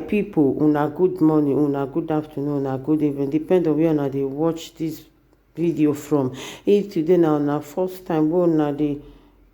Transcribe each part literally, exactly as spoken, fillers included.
People, una good morning, una good afternoon, una good evening, depend on where una dey watch this video from. If today na una first time wey una dey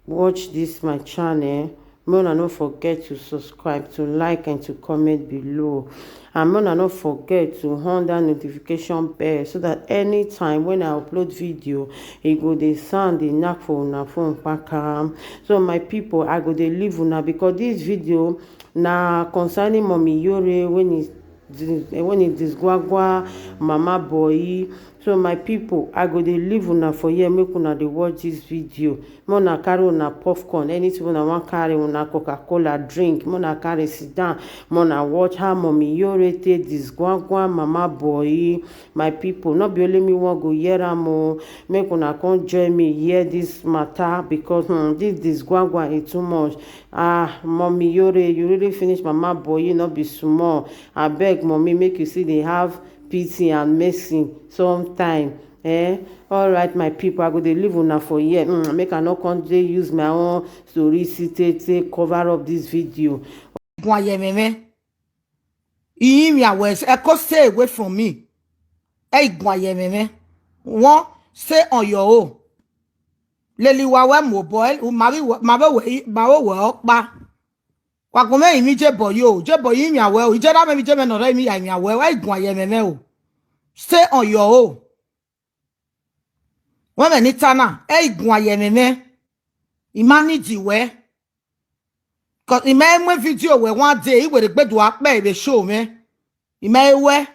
watch this my channel, make una no forget to subscribe, to like and to comment below, and make una no forget to on that notification bell, so that anytime when I upload video, e go dey sound, dey knack for una phone kpakam. So my people, I go dey leave una because this video na concerning Mommy Yore when e dis- eh, when e disgwagwa Mama Boy. So my people, I go dey leave una for here, make una dey watch this video. Make una carry una popcorn, anything una wan carry, una Coca-Cola drink, make una carry sit down, make una watch how Mommy Yore take disgwagwa Mama Boy. My people, no be only me wan go hear am o. Make una come join me hear this matter because, hmm, this disgwagwa e too much. Ah, Mommy Yore, you really finish Mama Boy, no be small. Abeg, Mommy, make you still dey have pity and mercy sometime. Eh? All right, my people, I go dey leave una for here. Mm, make I no come dey use my own story see take take cover up this video. Gwayememe. Iyimya wes, Eko, stay away from me. Hey, Gwayememe. One, stay on your own. Leli wa we mo boy, u ma we, ma we, ma we okpa. Wa ko me imi je boy o, je boy imi awe o, ije da me mi je me no re imi ya imi awe o, hey, Gwayememe o. Stay on your own. When me ni tana, hey, Gwayememe. Imani di we. Cause ime mwe video we one day, iwe de gbedu ape ibe show me. Ime we.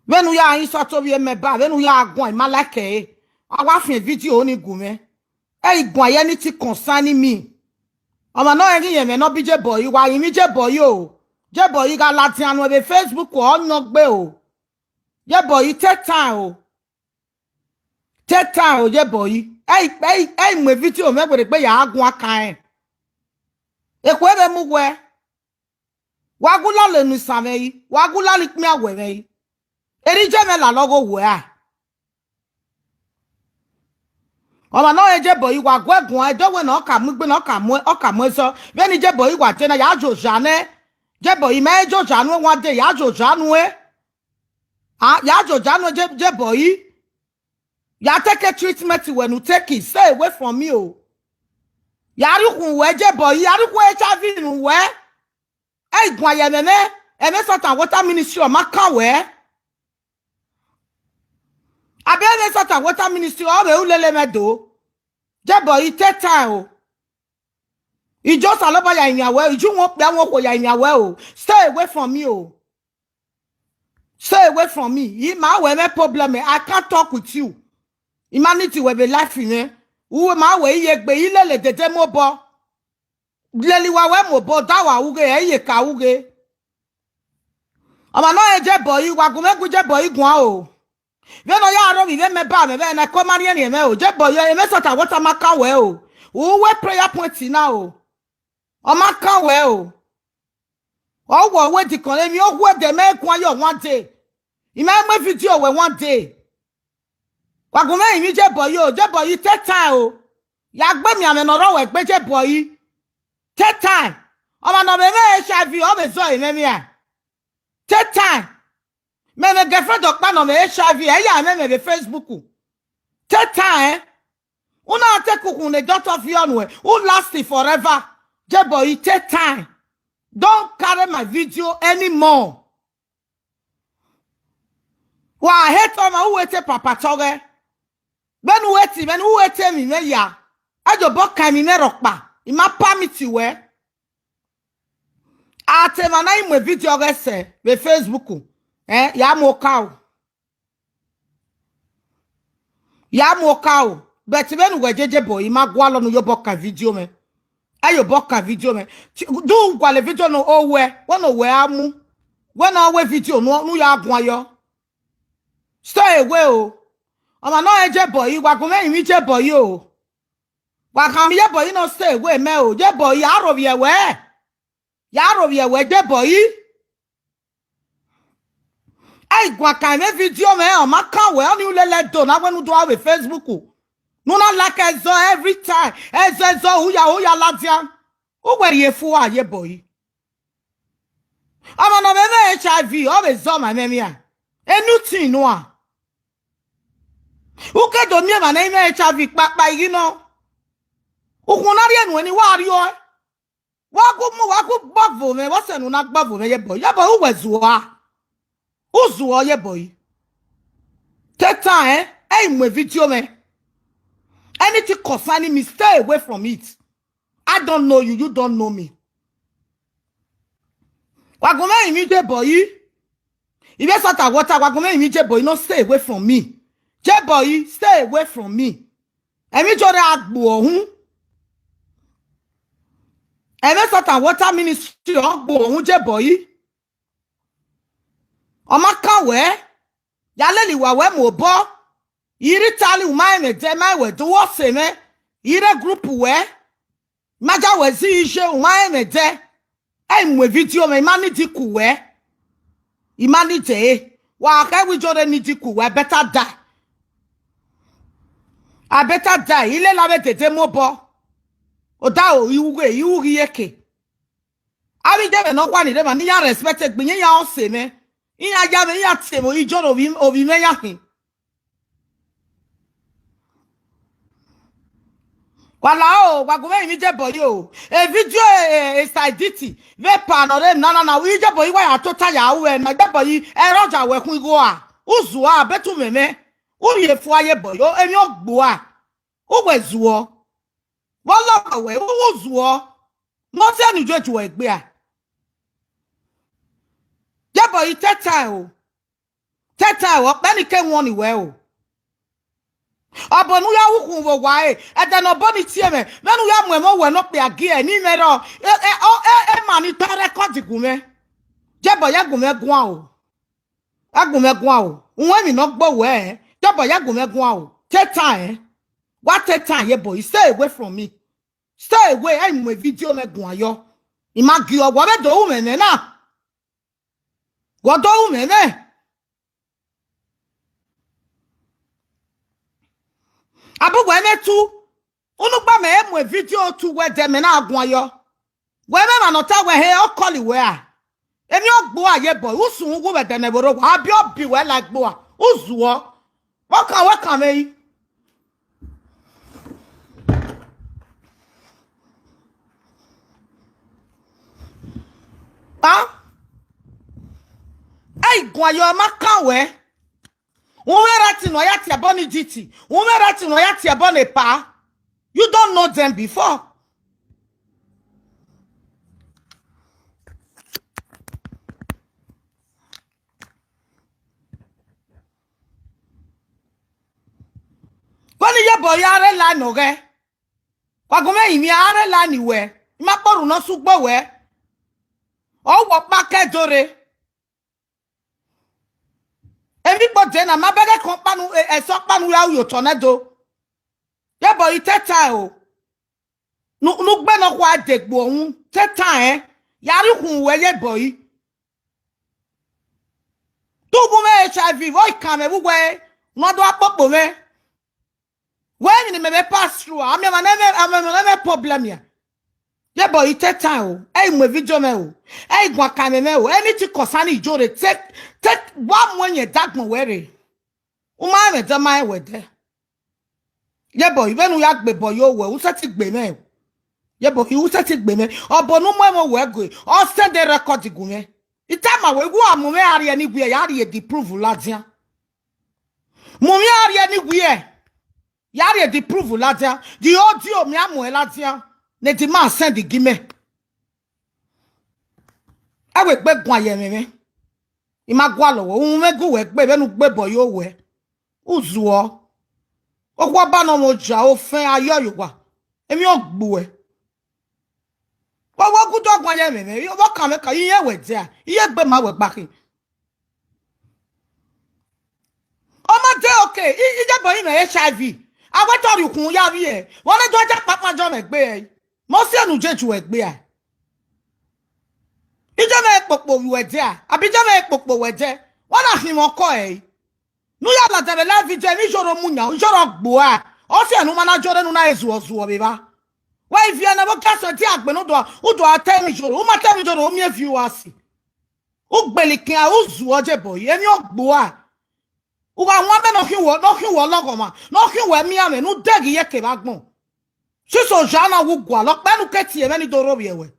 When we are in sort of me ba, when we are going, ma like eh. I wa fin video oni gume. Hey, Gwaye, anything concerning me. Ọmọ náà ẹni yẹn mẹ́nà bí jẹ́ bọ̀yì wá yìí mi jẹ́ bọ̀yì o. Jẹ́ bọ̀yì ga láti àánú ẹ̀bẹ̀ Facebook ọ̀nà gbé o. Jẹ́ bọ̀yì take time o. Take time o, jẹ́ bọ̀yì. Ẹ ẹ ẹ ìmọ̀ fídíò mẹ́gbẹ̀rẹ̀ pé yàá gun aka ẹ̀. Èkó ẹ̀ bẹ mú wẹ́. Wàá gún lálẹ́ nu ìsàmẹ́ yìí. Wàá gún lálẹ́ pín àwẹ̀ rẹ yìí. Èrì jẹ́ mẹ́la lọ́gọ́ wẹ̀ á. Ọmọ náà ẹ jẹ́ bọ̀yì wà gún ẹ̀gùn ẹ̀ dọ́wọ́ náà ọkà mú gbé náà ọkà mú ọkà mú ẹ sọ. Bẹ́ẹ̀ ni jẹ́ bọ̀yì wà jẹ́ náà yàá jò já náà. Jẹ́ bọ̀yì mẹ́ ẹ jò já nú ẹ wọ́n dé yàá jò já nú ẹ. Yàá jò já nú ẹ jẹ́ bọ̀yì. Yàá take a treatment when you take it. Stay away from me o. Yàá rí kun wẹ́ jẹ́ bọ̀yì yàá rí kun HIV nù wẹ́. Ẹ ìgùn àyẹ̀mẹ̀mẹ́ ẹ̀mẹ́ sọ̀tàn water ministry ọ̀ma kàn wẹ́. Abẹ́rẹ́ sọ̀tà water ministry ọ̀rẹ́ ulele mẹ́dọ̀. Jẹ́ bọ̀yì take time o. Ìjọ sàlọ́bà yà ìyàwó ẹ̀, ìjú wọn pẹ́ wọn kò yà ìyàwó ẹ̀ o. Stay away from me o. Stay away from me. Yìí máa wẹ̀ mẹ́ problem ẹ̀. I can't talk with you. Humanity will be life in ẹ̀. Wúwo máa wẹ̀ iye gbé yìí lélẹ̀ dédé mọ́ bọ́. Lẹ́lí wa wẹ́ mọ̀ bọ́ dá wà wúge ẹ̀ yè ká wúge. Ọmọ náà ẹ jẹ́ bọ̀yì wà gùn mẹ́gùn jẹ́ bọ̀yì gùn á o. Bẹ́ẹ̀ náà yà á rọ mi bẹ́ẹ̀ mẹ́ bá mi bẹ́ẹ̀ náà kọ́ má rí ẹ̀rìn ẹ̀mẹ́ o. Jẹ́ bọ̀yì ẹ̀mẹ́ sọ̀tà wọ́tà má kàn wẹ́ o. Òun wẹ́ prayer point náà o. Ọmọ kàn wẹ́ o. Ọwọ́ òwe dìkan lẹ́mi ó wú ẹ̀dẹ̀ mẹ́ẹ̀kún ayọ̀ one day. Ìmọ̀ ẹ̀mọ́ fídíò wẹ̀ one day. Wàgùn mẹ́rin mi jẹ́ bọ̀yì o. Jẹ́ bọ̀yì take time o. Yà gbé mi àmì nọ̀rọ̀ wẹ̀ gbé jẹ́ bọ̀yì. Take time. Ọmọ nà mẹ́mẹ́ HIV ọ̀bẹ zọ ìmẹ́mí à. Take time. Mẹ́mẹ́ girlfriend ọ̀pá nà mẹ́ HIV ẹ̀yà mẹ́mẹ́ bẹ Facebook. Take time. Una take ukun the dot of your way. Who last it forever? Jẹ́ bọ̀yì take time. Don't carry my video anymore. Wa hate ọmọ who wete papa tọrẹ. Bẹ́ẹ̀ni wete bẹ́ẹ̀ni who wete mi mẹ́ ya. Ẹ jọ bọ́ ka mi mẹ́ rọ̀pà. Ìmá permit wẹ́. Àtẹ̀mọ̀ náà ìmọ̀ video rẹ̀ sẹ̀ bẹ Facebook. Ẹ yà á mú ká o. Yà á mú ká o. Bẹ̀tì bẹ́ẹ̀ni wẹ̀ jẹ́jẹ́ bọ̀ ìmá gbọ́ lọ́nu yóò bọ́ ka video mẹ́. Ẹ yóò bọ́ ka video mẹ́. Du gwale video no owẹ́. Wọ́n no wẹ́ á mú. Wọ́n náà wẹ́ video nu yà á gun ayọ́. Stay away o. Ọmọ náà ẹ jẹ́ bọ̀ yìí. Wàgùn mẹ́rin mi jẹ́ bọ̀ yìí o. Wàgùn mi yẹ bọ̀ yìí náà stay away mẹ́ o. Jẹ́ bọ̀ yìí àrò yẹ wẹ́. Yàá rò yẹ wẹ́ jẹ́ bọ̀yì. Ẹ ìgùn àkàìmẹ́ fídíò mẹ́ ọ̀ma kàn wẹ́ ọ́ ní ulẹ̀ lẹ́dọ̀ náà wẹ́nu dọ́ àwẹ̀ Facebook. Nuna like ẹ̀zọ́ every time ẹ̀zọ́ ẹ̀zọ́ òhúyà òhúyà ládìá. Ó wẹ̀ yẹ fún àyè bọ̀yì. Ama no be me H I V, o be zo ma me mia. Anything no a. Uke do mi ma na me H I V kpakpa igi no. Ukuna ri enu ni wa ri o. Wa ku mu, wa ku gbavo me, wa se nu na gbavo me ye boy. Ye boy, u we zuo. U zuo ye boy. Teta, eh? Hey, my video me. Anything concerning me, stay away from it. I don't know you, you don't know me. Wa go me imi je boy. If you sort of water, wa go me imi je boy, no stay away from me. Je boy, stay away from me. Emi jore agbo ohun. Emi sort of water ministry agbo ohun je boy. Oma kan we. Ya leli wa we mo bo. Iri tali uma eme de ma we do wo se me. Ire group we. Maja we zi ije uma eme de. Ei mwe video me imani di ku we. Imani de. Wa ke wi jore ni di ku we better die. I better die. Ile la be dede mo bo. O da o iwu ge iwu gi yeke. Abi de me no kwa ni de ma ni ya respect gbe ya o se me. Iya ya me ya te mo ijo obi obi me ya hin. Wala o, wa gume imi je boy o. E video e, e, e saiditi. Ve pa no re na na na. Wi je boy wa ya tota ya uwe na je boy. E roja we kun igo a. Uzu a betu meme. U ye fu aye boy o. Emi o gbo a. U we zuo. Wo lo we u zuo. Mo se nu je ju egbe a. Je boy teta o. Teta o, pe ni ke won ni we o. Obo nu ya wu kun wo wa e. E de no bo ni tie me. Me nu ya mu e mo we no pe agi e ni me ro. E e o e e ma ni ta record gu me. Je boy ya gu me gwan o. A gu me gwan o. Unwe mi no gbo we. Je boy ya gu me gwan o. Teta e. Wa teta ye boy. Stay away from me. Stay away. Ai mu e video me gwan yo. Ima gi o wo be do u me me na. Wo do u me me. Abu we me tu. Unu gba me e mu e video tu we de me na gwan yo. We me ma no ta we he o call we a. Emi o gbo aye boy. Usun wu we de me boro wa bi o bi we like gbo a. Uzuo. Wo kan we kan me yi. Ah? Ei gwan yo ma kan we. Won we rati no ya ti abo ni diti. Won we rati no ya ti abo ni pa. You don't know them before. Kwani ye boy ya re la no ge. Wa gume imi a re la ni we. Ima poru no sugbo we. O wo pa ke dore. Emi gbo de na ma bege kon panu e e so panu ya uyo tornado. Ye boy teta o. Nu nu gbe no kwa de gbo ohun teta e. Yari hun we ye boy. Tu gu me H I V wo kan me bu we. No do apopo me. When ni me be pass through, ami ma na me ami ma na me problem ya. Ye boy, it take time o. Hey, my video me o. Hey, gwa kame me o. Anything concerning Ijore, take take one when you dag mo were. Uma me da my we de. Ye boy, when we agbe boy yo we, u se ti gbe me. Ye boy, u se ti gbe me. Obo nu mo mo we go. O send the record gu me. Itama we gu amu me ari anywhere, ya ari e di prove la dia. Mu mi ari anywhere. Ya ri e di prove la dia. Di audio mi amu e la dia. Ne di man send gi me. E we gbe gwan ye me me. I ma gwa lo wo. Un me gu we gbe be nu gbe boy yo we. Uzuo. O kwa ba no mo ja o fe ayo yo wa. Emi o gbu e. Wo wo gu do gwan ye me me. Yo wo kan me ka iye we dia. Iye gbe ma we gba ki. O ma de okay. I I je boy me H I V. Awe to ri kun ya ri e. Wo le do ja papa jo me gbe e. Mo si enu je ju e gbe a. I je me popo wi we de a. Abi je me popo we de. Wo na fi mo ko e. Nu ya la de be la vi je mi joro mu nya, joro gbo a. O si enu ma na joro nu na ezu ozu o be ba. Wa ivi na bo ka so ti agbe nu do. U do a te mi joro. U ma te mi joro o mi e viewers. Ugbelikin a uzu oje boy. Emi ogboa. Uga won be no kin wo, no kin wo logo ma. No kin wo mi ame, nu degi ye ke bagbon. Siso jana wu gwa lo pe nu ke ti e me ni doro bi ewe.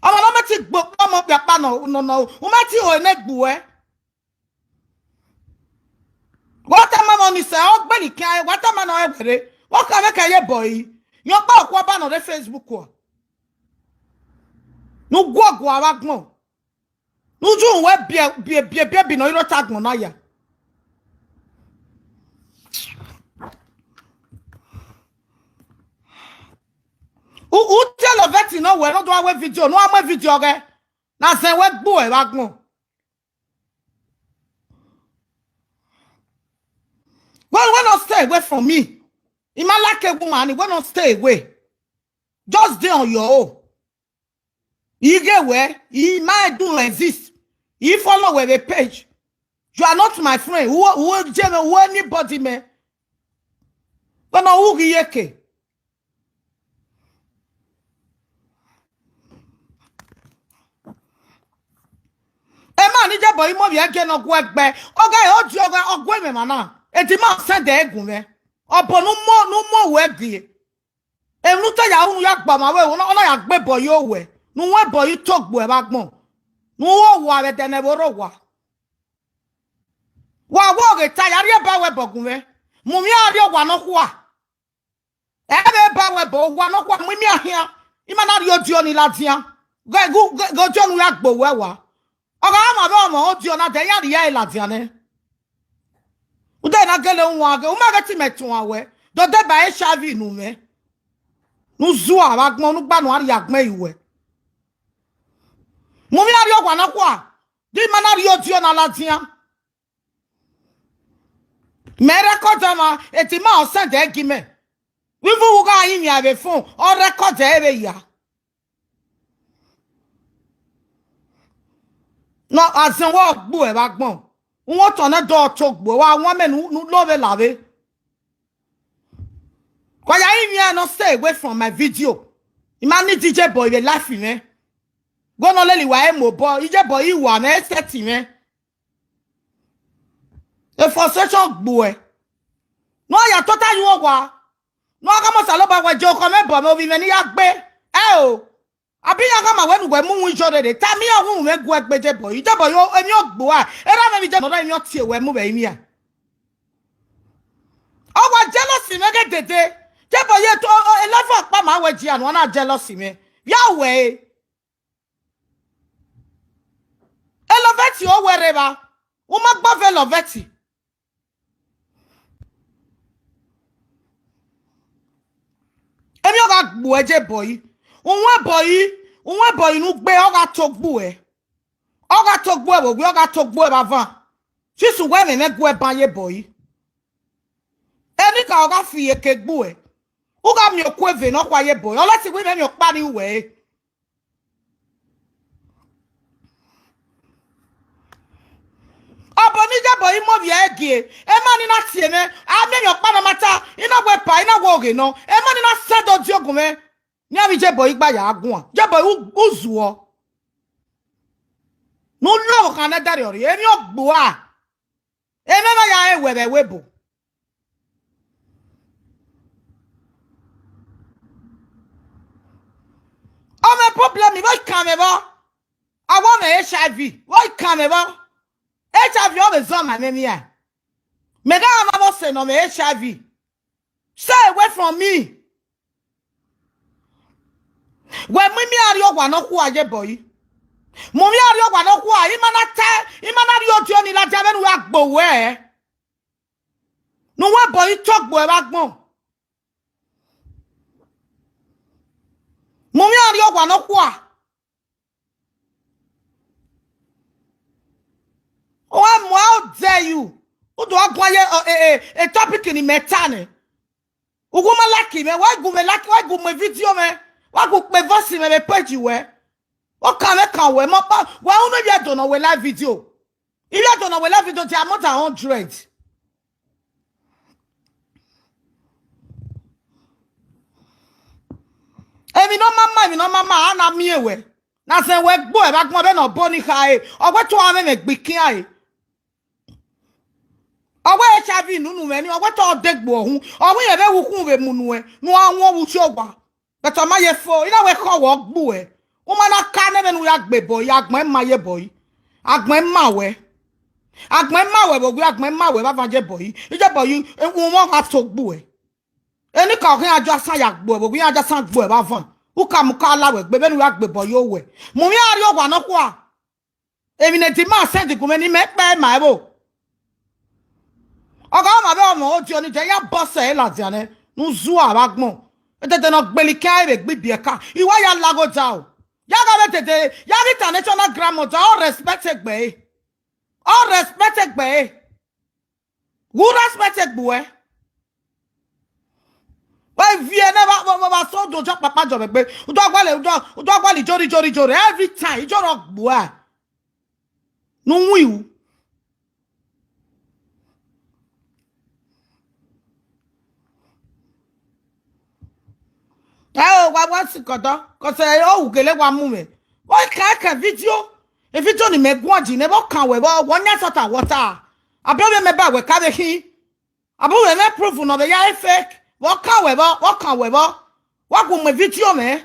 Ọmọ lọmọ ti gbó ọmọ pẹpẹ náà nọnà o. Ọmọ ti o ene gbó ẹ. Wọ́n tẹ́ mọ́ mọ́ ní sẹ́, ó gbé nìkan ẹ, wọ́n tẹ́ mọ́ náà ẹ wẹ̀rẹ̀. Wọ́n kà mẹ́kà yẹ bọ̀ yìí. Yan pa ọ̀kú ọba náà dé Facebook ọ̀. Nu gbó ọ̀gùn àwa gbọ̀n. Nu ju ìwé bíẹ bíẹ bíẹ bíẹ bìnà irọ́ ta gbọ̀n náà yà. U u tẹ́ lọ vẹ́tì náà wẹ̀ lọ́dọ̀ wá wé fídíò, ní wá mú fídíò rẹ. Na sẹ́ wẹ́ gbó ẹ̀ wá gbọ̀n. Well, why not stay away from me? Ima like a woman, why not stay away? Just dey on your own. You get where? He might do exist. He follow with a page. You are not my friend. Who who Jimmy, who anybody man? But no who yeke. Ema ni je boy mo bi ege no gwe gbe. Oga e oji oga ogwe me mana. E ti ma send e gun me. Obo nu mo nu mo we gi. E nu ta ya unu ya gba ma we, ona ona ya gbe boy o we. Nu we boy to gbo e ba gbon. Nu wo wa we de ne wo ro wa. Wa wo ge ta ya ri e ba we bogun we. Mu mi a ri o wa no kwa. E be ba we bo wa no kwa mu mi a hia. Ima na ri o di oni la dia. Ge gu ge ge o di onu ya gbo we wa. Oga ama be omo o di ona de ya ri ya e la dia ne. Ude na gele unwa ge, uma ge ti me tun awe. Do de ba H I V nu me. Nu zu a wa gbon, nu gba nu a ri a gbon iwe. Mu mi a ri o gwa na kwa. Di ma na ri o di ona la dia. Me record ma, e ti ma o send e gi me. Wi fu u ga yin mi a be phone, o record e be ya. No, azen wo gbo e ba gbon. Won to na do to gbo wa won me nu nu lo be la be. Kwa ya yin mi no stay away from my video. Ima ni D J boy be life me. Go no leli wa e mo bo, D J boy i wa me set me. E frustration gbo e. No ya tota yu wa. No aga mo salo ba we je o ko me bo me obi me ni ya gbe. E o. Abi ya ga ma we nu we mu wi jo de de. Ta mi ya wu we gu e gbe je boy. Je boy o emi o gbo a. Era me mi je no da emi o tie we mu be emi a. O wa jealousy me ge dede. Je boy e to o e level pa ma we ji anu na jealousy me. Ya we. E loveti o were ba. Wo ma gba ve loveti. Emi o ga gbo e je boy. Unwe boy, unwe boy nu gbe o ga to gbo e. O ga to gbo e wo, o ga to gbo e ba van. Sisu we me me gbo e ban ye boy. Eni ka o ga fi ye ke gbo e. U ga mi o ku e ve no kwa ye boy. O le ti we me mi o pa ni we. Obo ni je boy mo bi e gie. E ma ni na tie me. A me mi o pa na mata. Ina we pa, ina wo ge no. E ma ni na se do di ogun me. Ni abi je boy gba ya agun a. Je boy u- uzuo. Nu lo ka na dari ori. Emi o gbo a. Emi ma ya e we be we bo. O me problem mi boy ka me bo. I want me H I V. Boy ka me bo. H I V o be zo ma me mi a. Me ga ma bo se no me H I V. Stay away from me. We mu mi ari ogwa no ku aje boy. Mu mi ari ogwa no ku a. Ima na te, ima na ri odi oni la jame nu ya gbo we. Nu we boy to gbo e ba gbon. Mu mi ari ogwa no ku a. Why, how dare you? Who do I go here? A, a, a topic in the metane. Uguma lucky me. Why go me lucky? Why go me video me? Why go me voice me? Me page you where? What can I can wear? My pa. Why only you don't know we live video? If you don't know we live video, they are more than hundred. Emi no mama, emi no mama, ana mi ewe. Na se we gbo e ba gbon be no bo ni kha e. Owe to ame me gbikin aye. Owe H I V nunu me ni, owe to de gbo ohun. Owe ye be wu kun be munu e. Nu awon wu ti o wa. But o ma ye fo, ina we ko wo gbo e. O ma na ka ne be nu ya gbe boy, agbon ma ye boy. Agbon ma we. Agbon ma we, bo gbe agbon ma we, ba van je boy. Ije boy, e wo won ha to gbo e. Eni ka okin ajo asan ya gbo e, bo gbe ajo asan gbo e, ba van. U ka mu ka la we, gbe be nu ya gbe boy o we. Mu mi ari o wa no kwa. Emi ne di ma send gu me ni me pe ma e bo. Oga ma be omo o di oni je ya boss e la di ane. Nu zu a ba gbon. E tete no gbeli ka e be gbi bi e ka. Iwa ya lago ja o. Ya ga be tete, ya ga international grandmother, all respect egbe e. All respect egbe e. Who respect egbe e? Why vie ne ba, ba, ba, ba so do ja papa jo be gbe. U do gba le, u do, u do gba le jori, jori, jori. Every time, ijoro gbo e. Nu wi u. Eh, o, wa, wa si kodo. Ko se o ugele wa mu me. O ka ka video. E video ni me gwa ji ne bo kan we bo, wo nya sota water. Abi o be me ba we ka be hin. Abi we me proof no be ya e fake. Wo kan we bo, wo kan we bo. Wa ku me video me.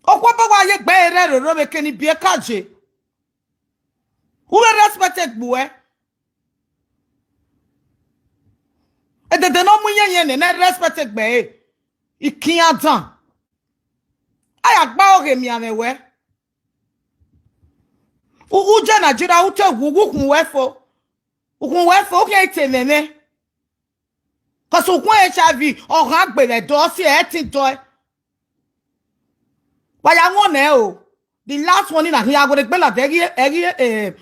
Okwa ba wa ye gbe re ro ro be ke ni bi e ka je. Who will respect egbe e? E de de no mu yen yen ne, ne respect egbe e. Ikin adan. Aya gba oge mi ame we. U, u je Nigeria, u te wu, u kun we fo. U kun we fo, u ke te meme. 'Cause u kun H I V, o ha gbe le do si e tin do e. Wa ya won e o. The last one in here, I go to Bella, egi, egi, eh,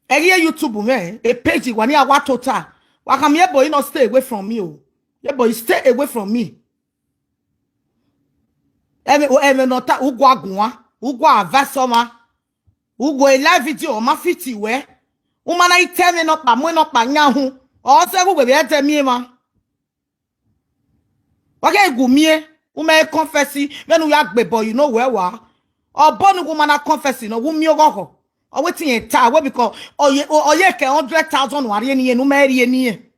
egi YouTube, man. A page, wa ni awa total. Wa come here, boy, you not stay away from me, oh. Yeah, boy, stay away from me. Eme, o, eme no ta, ugwa gunwa, ugwa avasoma, ugwa e live video, ma fiti we. Umana iteme no pa, mwe no pa nyahu. O se ugwe be atemi ma. Wa ke gu mie, ume confess, when we agbe boy, you know where wa. O bonu gu mana confess, no, gu mi ogogo. O wetin e ta, we because oye, o, oye ke hundred thousand wa ri eni yen, ume ri eni yen.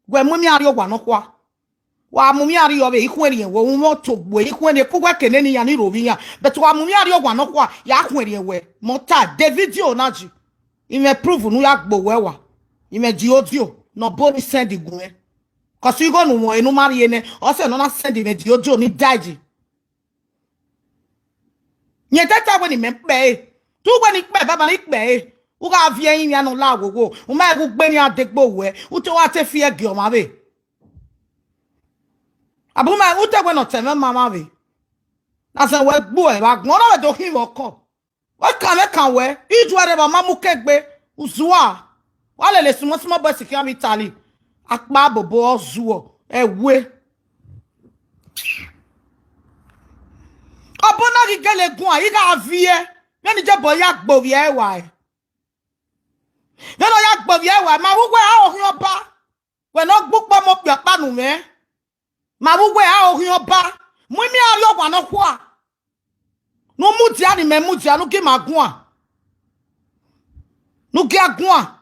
Gwe mu mi ari ogwa no kwa. Wa mu mi ari obe, ikweri yen, wo, wo to gwe, ikweri ku gwe kene ni ya ni ro bi ya. But wa mu mi ari ogwa no kwa, ya kweri yen we. Mo ta, the video na ji. Ime prove nu ya gbo we wa. Ime di audio, no boni send gun e. 'Cause you go nu won enu mari ene. O se no na send me di ojo ni daji. Nye tata we ni me pe e. Tu we ni pe, baba ni pe e. U ga vie yin ya no la wo wo. U ma gu gbe ni adegbo we. U te wa te fie gi o ma be. Abu ma u te we no te me mama be. Na se we gbo e ba gbon na we do hin wo ko. Wa kan me kan we, iju are ba mamu kegbe, uzua. Wa le le sumo sumo boy secure mi tali. Akpa bobo ozuo, ewe. Obo na gi gele gun a, iga avie. Veni je boy ya gbo vie wa e. Veni ya gbo vie wa, ma wu we a ohin oba. We no gbu po mo pe pa nu me. Ma wu we a ohin oba. Mu mi ari ogwa no kwa. Nu mu dia ni me mu dia nu gi ma gun a. Nu gi agun a.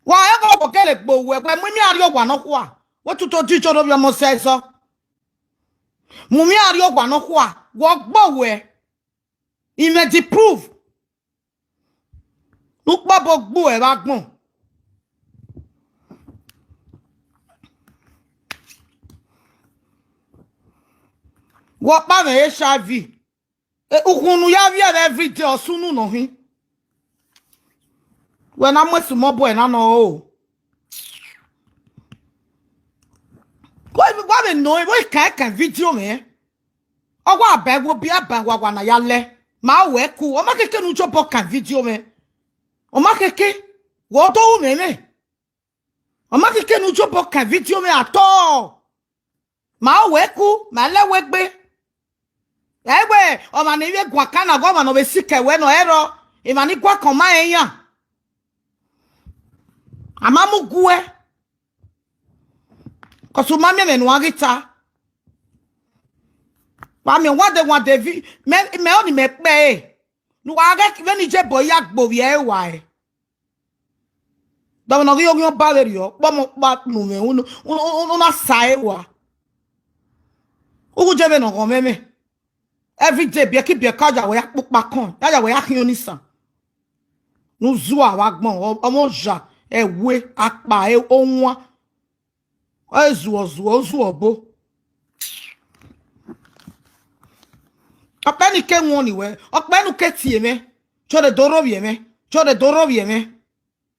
Wa e go ko kele gbo we, we mu mi ari ogwa no kwa. Wo tu to di jo no bi omo se so. Mu mi ari ogwa no kwa. Wo gbo we. Ime di proof. Lukpa bo gbo e ba gbon. Wo pa me H I V. E, ukunu ya vi every day, osunu no hin. When I'm with small boy, na no. Why, why we know? Why can't, can video me? O wa be wo bi aba wa wa na ya le. Ma we ku. O ma keke nu jo bo kan video me. O ma keke. Wo do me me. O ma keke nu jo bo kan video me at all. Ma we ku, ma le we gbe. Ewe, o ma ni we gwa kana go ma no be sike we no ero. E ma ni gwa ko ma e ya. Ama mu gu e. 'Cause u ma mi me nu agita. Wa mi wa de wa de vi. Me, me oni me pe. Nu wa ge, when ije boy ya gbo ye wa e. Da no gi yo ba le rio. Ba mo ba nu me. Unu, unu, unu, unu na sa e wa. Ugu je me no go me me. Every day, bia ki bia ka ya we ya pupa kon. Ya ya we ya hin oni san. Nu zu a wa gbon. O, omo ja. E we, apa, e, o nwa. E zuo, zuo, zuo bo. Ọpẹ ni ke wọn ni wẹ. Ọpẹ nu ke tie mẹ. Cho de doro vie mẹ. Cho de doro vie mẹ.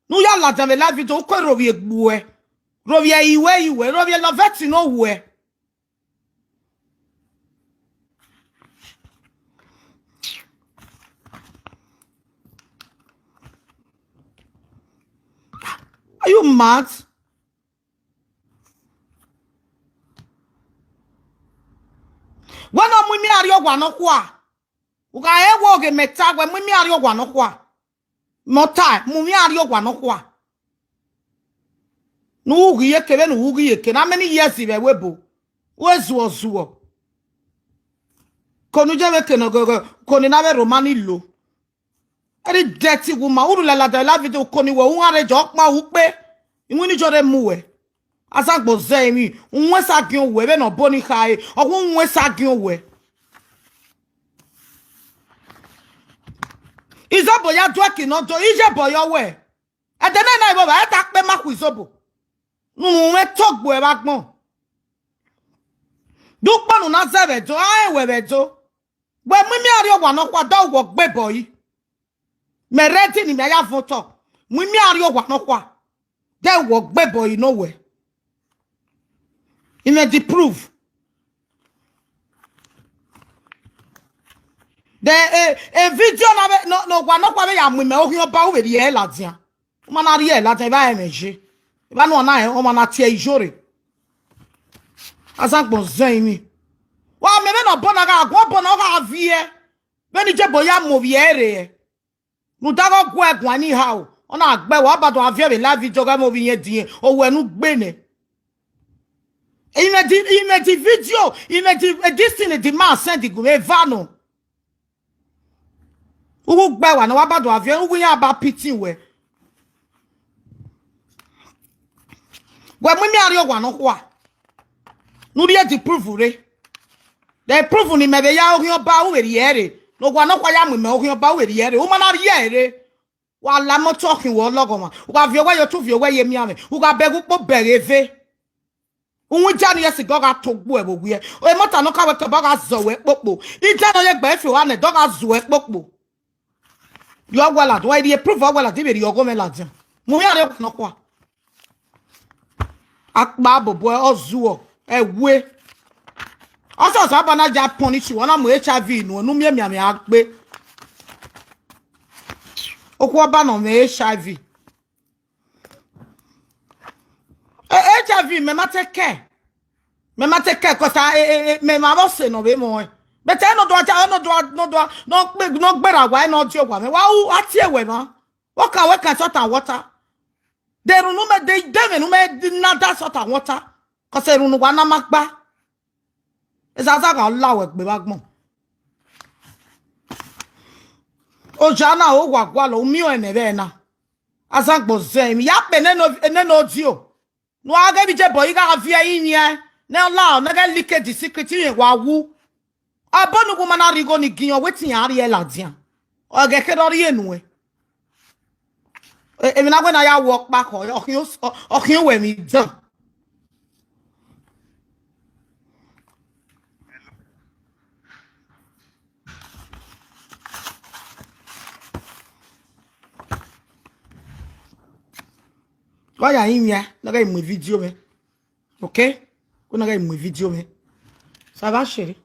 Nu ya la jame la video ko ro vie gbu e. Ro vie iwe iwe. Ro vie lo veti no we. Are you mad? Wena mu mi ari ogwa no kwa. Uga e wo ge meta gwe mu mi ari ogwa no kwa. Mota, mu mi ari ogwa no kwa. Nu ugi ye kebe, nu ugi ye ke. Na many years ibe we bo. We zuo zuo. Konu je we ke no go go. Koni na we Romani lo. Eri dirty woman. Uru la la da la video koni we. Un are jo pa u pe. Imu ni jo re mu we. Azagbo ze mi. Unwe sa gi owe. Be no boni khai. Ogu unwe sa gi owe. Izo boya dweki no do. Ije boya we. Edene na ibo ba. Eta pe ma ku izobo. Nu we togbo e ba gbon. Dukponu na zebe do. Ae we be do. Gbe mu mi ari ogwa no kwa da wo gbe boy. Me ready ni me ya voto. Mu mi ari ogwa no kwa. De wo gbe boy no we. Ime di proof. De e, e video na be no, no gwa no kwa be ya mu me ohin oba u be ye la dia. Uma na ri e la dia ba e meje. Ba no na e, uma na tie ijore. Azagbo zen mi. Wa me me no bona ga gwo bona ga vie. Be ni je boya mo vie re. Nu dago gwe gwa ni ha o. Ona gbe wa bado avie be la video ga mo bi yen die. O we nu gbe ne. Ime di, ime di video, ime di, eh, this thing the man send the group. Evano. Ugu gbe wa na wa bado avie, ugu ya ba pitin we. We mu mi ari ogwa no kwa. Nu ri e di proof re. The proof ni me be ya ohin oba u be ri ere. No gwa no kwa ya mu me ohin oba u be ri ere. U ma na ri ere. Wa la mo talking wo logo ma. U ga vi owe yo tu vi owe ye mi ame. U ga be gu po be re ve. Unwi jani yesi go ga to gbo e bo gwe. O e mota no ka we to ba ga zo we popo. I jano ye gbe fi wa ne do ga zo we popo. Yo wala do e prove wala di be ri ogo me la jan. Mu mi are no kwa. Akpa bobo e ozuo e we. Oso so abana ja punish wona mu H I V nu nu mi mi mi agbe. Okwu ọba no me H I V. Eh, H I V me ma take care. Me ma take care 'cause I, eh, eh, eh, me ma bo se no be mo. But I no do aja, no do, no do, no gbe, no gbera wa, no di ogwa me. Wa u ati ewe ma. What can we can salt and water? They run me, they, they me no me nada salt and water. 'Cause they run wa na magba. Ezaza ga la we gbe ba gbon. Ojana o wa gwa lo mi o ene be na. Azagbo zem. Ya pe ne no, ne no di o. No age bi je boy ga vie yin e. Ne la o, ne ga like the secret yin wa wu. Abonu gu mana rigo ni giyan wetin ya ri e la dia. Oge ke do ri enu e. E, emi na gbe na ya wo pa ko. Okin o, okin we mi dan. Why are you here? Naga in my video me. Okay? Go naga in my video me. Ça va, chérie?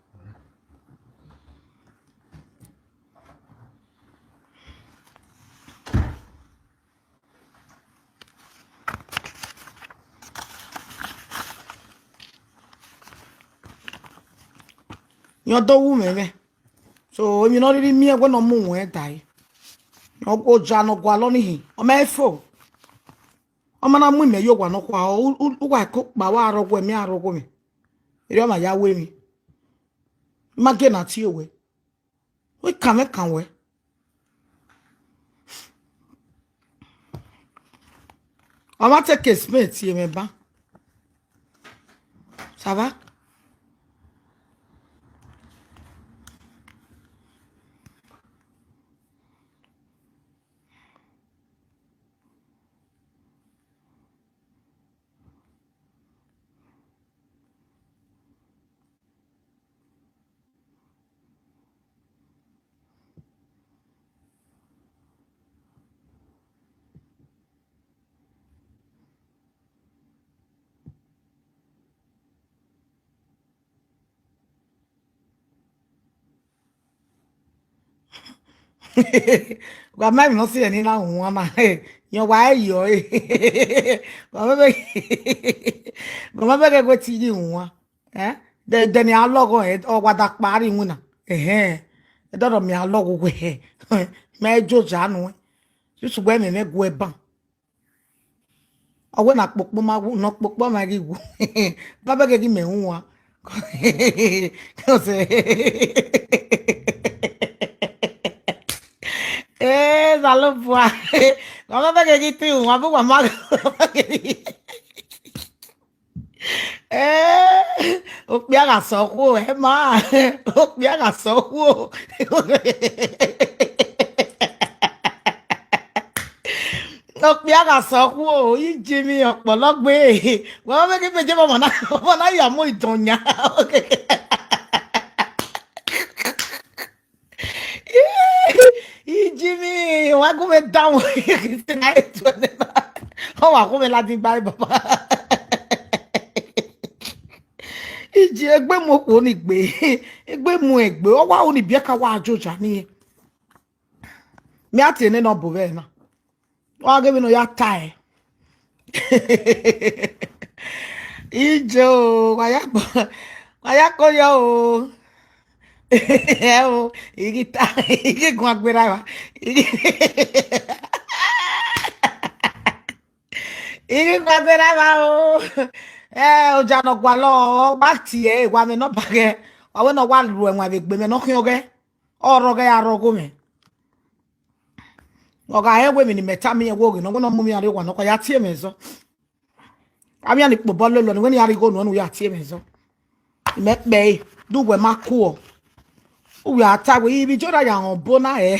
Yo do wu me me. So emi no really mi e gwe no mu we dai. Yo go ja no gwa lo ni hi. O me fo. Ọmọ na mu ime yo wa no kwa, u, u, u wa ko pa wa aro gwe mi, aro gwe mi. Eri ọma ya we mi. Ma ge na ti owe. We kan me kan we. Ọmọ take a space ye me ba. Ça va? Wa ma mi no si ni na won ma. Yo wa yo. Wa ma be. Wa ma be ke gwe ti ni won. Eh? De, de ni alogo e, o wa da pari won na. Eh eh. E dodo mi alogo we. Me jo ja nu. Susu gwe me me gwe ban. Owe na popo ma wu, no popo ma gi wu. Baba ge gi me wu wa. Ko se. Eh, zalo bua. Baba ge gi ti wu wa bu wa ma. Eh, okpi aga sọ kwo, eh, ma. Okpi aga sọ kwo. Okpi aga sọ kwo, iji mi ọpọlọgbe. Wọ́n fẹ́ kí pèjẹ́ bọ̀ mọ̀nà, mọ̀nà yà mú ìdọ̀nyà. Iji mi, wọ́n á gún mi dáhùn. Wọ́n wà gún mi láti gbá bàbá. Iji egbe mu okwu ni gbe. Egbe mu egbe. Ọwa oni bịa ka wa ajoja ni. Mi ati ene no bove na. Wa ge mi no ya tai. Ije o, wa ya ko, wa ya ko yo o. E o, igi ta, igi gun agbera wa. Igi, igi gun agbera wa o. Eh, o ja no gwa lo, wa ti e, wa me no bage. Wa we no wa lu e, wa be gbe me no khin oge. Oro ge arogo me. Oga ewe mi ni meta mi ewo ge no no mu mi are wa no ko ya tie me zo. Ami ani po bolo lo ni we ni ari go no nu ya tie me zo. Me pe du we ma ku o. Uwe ata we ibi jora ya on bona e.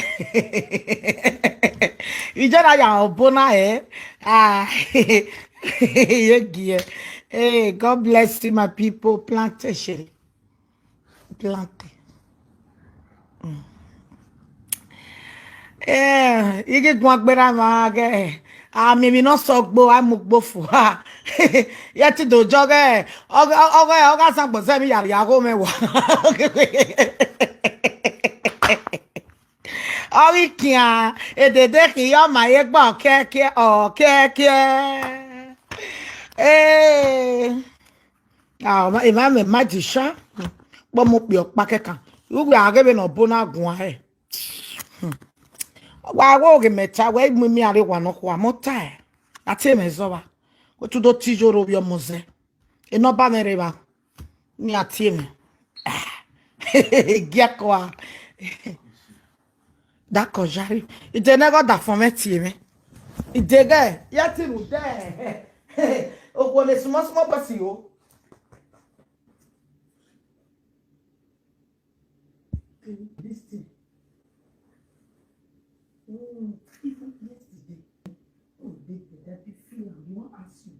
Ibi jora ya on bona e. Ah. Ye gie. Hey, God bless you, my people. Plantation. Planté. Mm. Eh, igi gun agbera ma ge. Ami mi no so gbo, ai mu gbo fu ha. Ye ti do joge. Oga, oga, oga san gbo se mi yari ago me wa. Ori kia, edede ki yo ma ye gbo keke, o keke. Eh. Ah, ma, ima me magician. Bo mo pe opa kekan. Uwe agebe no bona gun ahe. Wa wo ge meta, we mu mi are wa no kwa mo tai. Ati me zo ba. Ko tu do ti joro bi omo ze. E no ba me re ba. Ni ati me. Ah. Gia kwa. D'accord, j'arrive. Il te nego da fome ti me. Il te ge, ya ti mu de. O ko le sumo sumo pa si o. This thing. Mm, even yesterday. Oh, baby, that be feel. I wan ask you.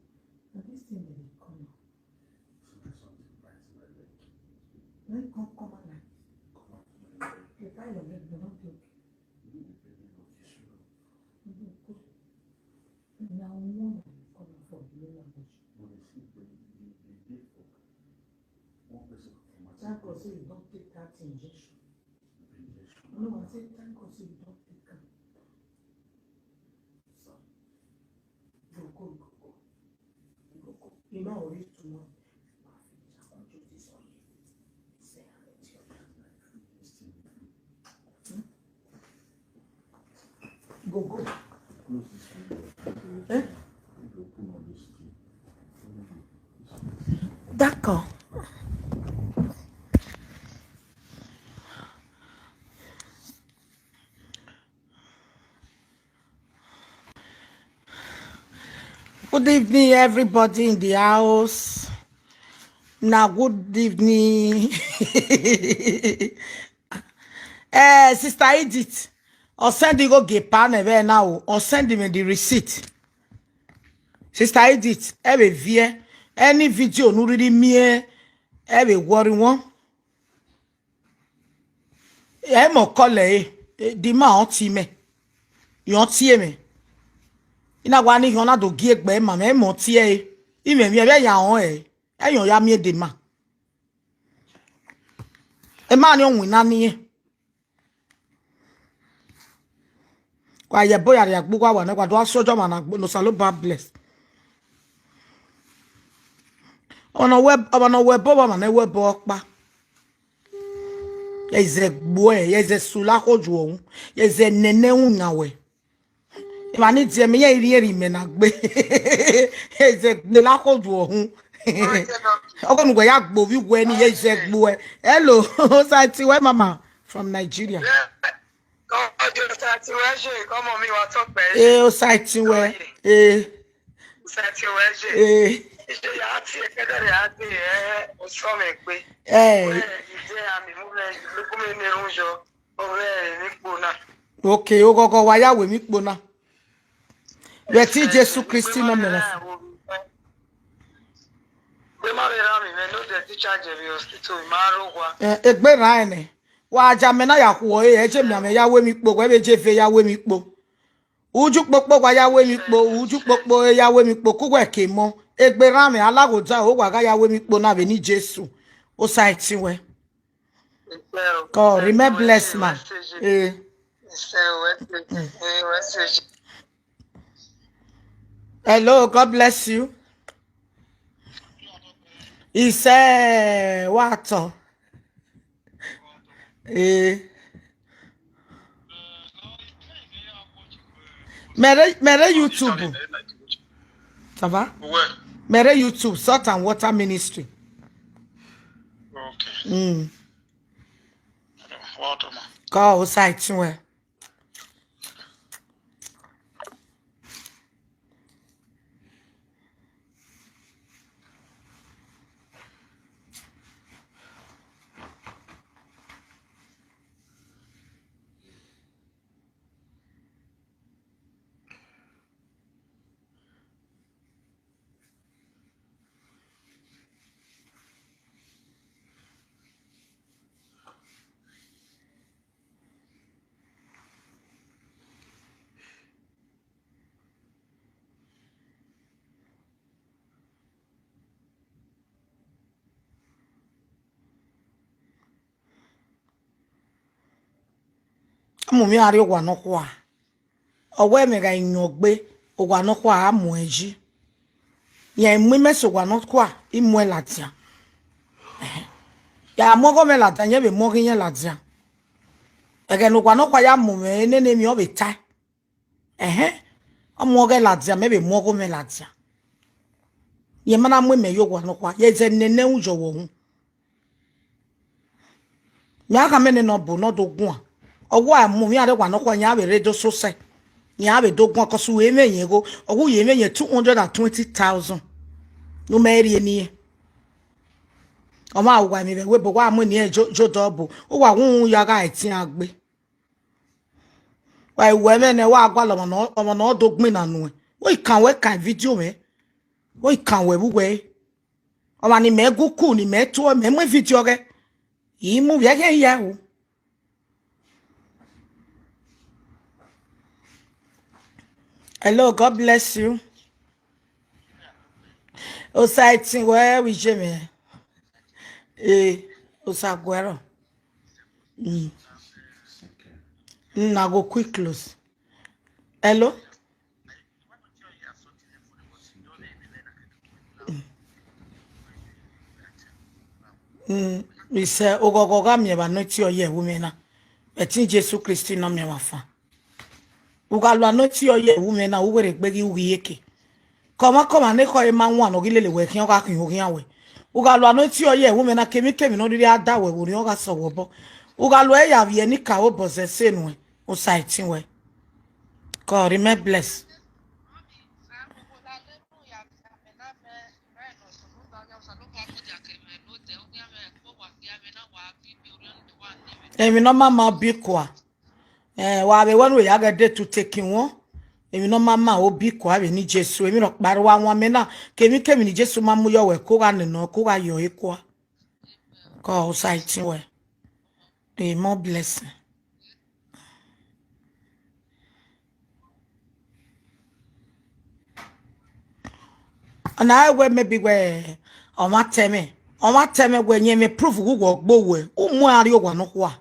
Na this thing dey come out. Na im come come out like this. You tie your leg, you no dey okay. You dey pain me, no dey show. You dey go. Na one I dey come out for the lower body. But you see, the, the, the day for one person come out. Thank God say you don take that injection. Injection. No, I say thank God say you don take am. Go, go, go, go. Go, go. You know, we reach tomorrow. Hmm? Go, go. Eh? D'accord. Good evening, everybody in the house. Now, good evening. Eh, Sister Edith, I'll send you go get pan and now. I'll send him the receipt. Sister Edith, every view, any video, no really me, every worry one. Ẹ mọ̀ kọ́lẹ̀ ẹ, ẹ, di máa ọtí mẹ́, yàn ọtí ẹ mẹ́. Iná wa ní yàn náà dògí ẹgbẹ́ ẹ màmá ẹ mọ̀ ọtí ẹ, ìmẹ̀ mi ẹ bẹ́ẹ̀ yà wọ́n ẹ, ẹ yàn ya mi èdè mà. Ẹ máa ní ohun iná níyẹn. Kwa yẹ bóyá rẹ̀ àgbó wà wà náà, kwa tó wá sọ́jọ́ mà náà gbó, no salo bad bless. Ọmọ náà wẹ́, ọmọ náà wẹ́ bọ́ wà mà náà wẹ́ bọ́ pa. Yeze gbue, yeze sula koju ohun, yeze nene unyawe. Imani die mi ye iri eri me na gbe. Yeze gbue la koju ohun. Ogo nugwe ya gbo wi gwe ni yeze gbue. Hello, Osaiti we mama from Nigeria. Ọjọ́ Osaiti we ṣe, ọmọ mi wà tọ́pẹ́. Eh, Osaiti we. Eh. Osaiti we ṣe. Eh. Ṣé yà á ti ẹ̀kẹ́ dẹ̀rẹ̀ á ti ẹ̀ ọ́ sọ mi pé. Eh. Ẹ ẹ jẹ́ àmì mú bẹ́ẹ̀ lókùn mi ní irun yọ. Ọ̀rẹ́ mi pò náà. Okay, o gogo wa ya we mi pò náà. Beti Jesu Kristi no mera. Gbé má rẹ̀ rà mí, mẹ́ ló dẹ̀ ti charge mi hospital, má rò wá. Eh, egbe ra ene. Wa aja me na ya kuo e, eje mi ame ya we mi po, we be je fe ya we mi po. Uju popo wa ya we mi po, uju popo e ya we mi po, ku we ke mo. Egbe ra me alago ja o wa ga ya we mi po na be ni Jesu. Osaiti we. God, remain blessed, man. Eh. Hello, God bless you. He said, what? Eh. Mere, mere YouTube. Ça va? Ouais. Mere YouTube, Salt and Water Ministry. Ok. Mm. Welcome. Call outside somewhere. Amu mi ari ogwa no kwa. Owe me ga inyo gbe, ogwa no kwa amu eji. Ya emu ime so ogwa no kwa, imu elatia. Ehe. Ya mogo me latia, nye be mogo nye latia. Ege no ogwa no kwa ya mu me, ene ne mi obe tai. Ehe. Omo ge latia, me be mogo me latia. Ye mana mu me yo ogwa no kwa, ye ze nene ujo wo hu. Mi aka mene no bo no do gwa. Owo amu mi are gwa no kwa nya be re do so se. Nya be do gwa ko su we me yen go. Owo ye me yen two hundred and twenty thousand. No me ri ni. O ma wa mi be we bo wa mu ni e jo jo do bo. O wa won ya ga e tin agbe. Wa we me ne wa gwa lo mo no, o mo no do gbin na nu e. We kan we kan video me. We kan we bu we. Ọma ni me guku ni me tuo me mu video ge. Yi mu ye ye ye o. Hello, God bless you. Osaiti we wi je me. Eh, Osagwero. Mm. Na go quick close. Hello? Mm. Ise ogogo ga mi eba no ti oye wu me na. Eti Jesu Kristi no me wa fa. Uga lua no ti oye wu me na uwere gbegi ugi yeke. Koma koma ne ko e ma nwa no gi lele we kion ga kin ogi awe. Ugalo anointing oil, women na kemi kemi no really ada we wori oga so wo bo. Ugalo e ya vie ni ka o bo ze se nu e. O sa itin we. God, remain blessed. Èmi no mama bi kwa. Eh, wa be wanu ya ga de to take won. Èmi no mama o bi kwa be ni Jesu. Èmi no pariwo awon me na. Kemi kemi ni Jesu ma mu yo we ko ga nina ko ga yo e kwa. Ko o sa itin we. A more blessing. And I will maybe where on what time, on what time when you may prove who walk bow way, who more are you one of what?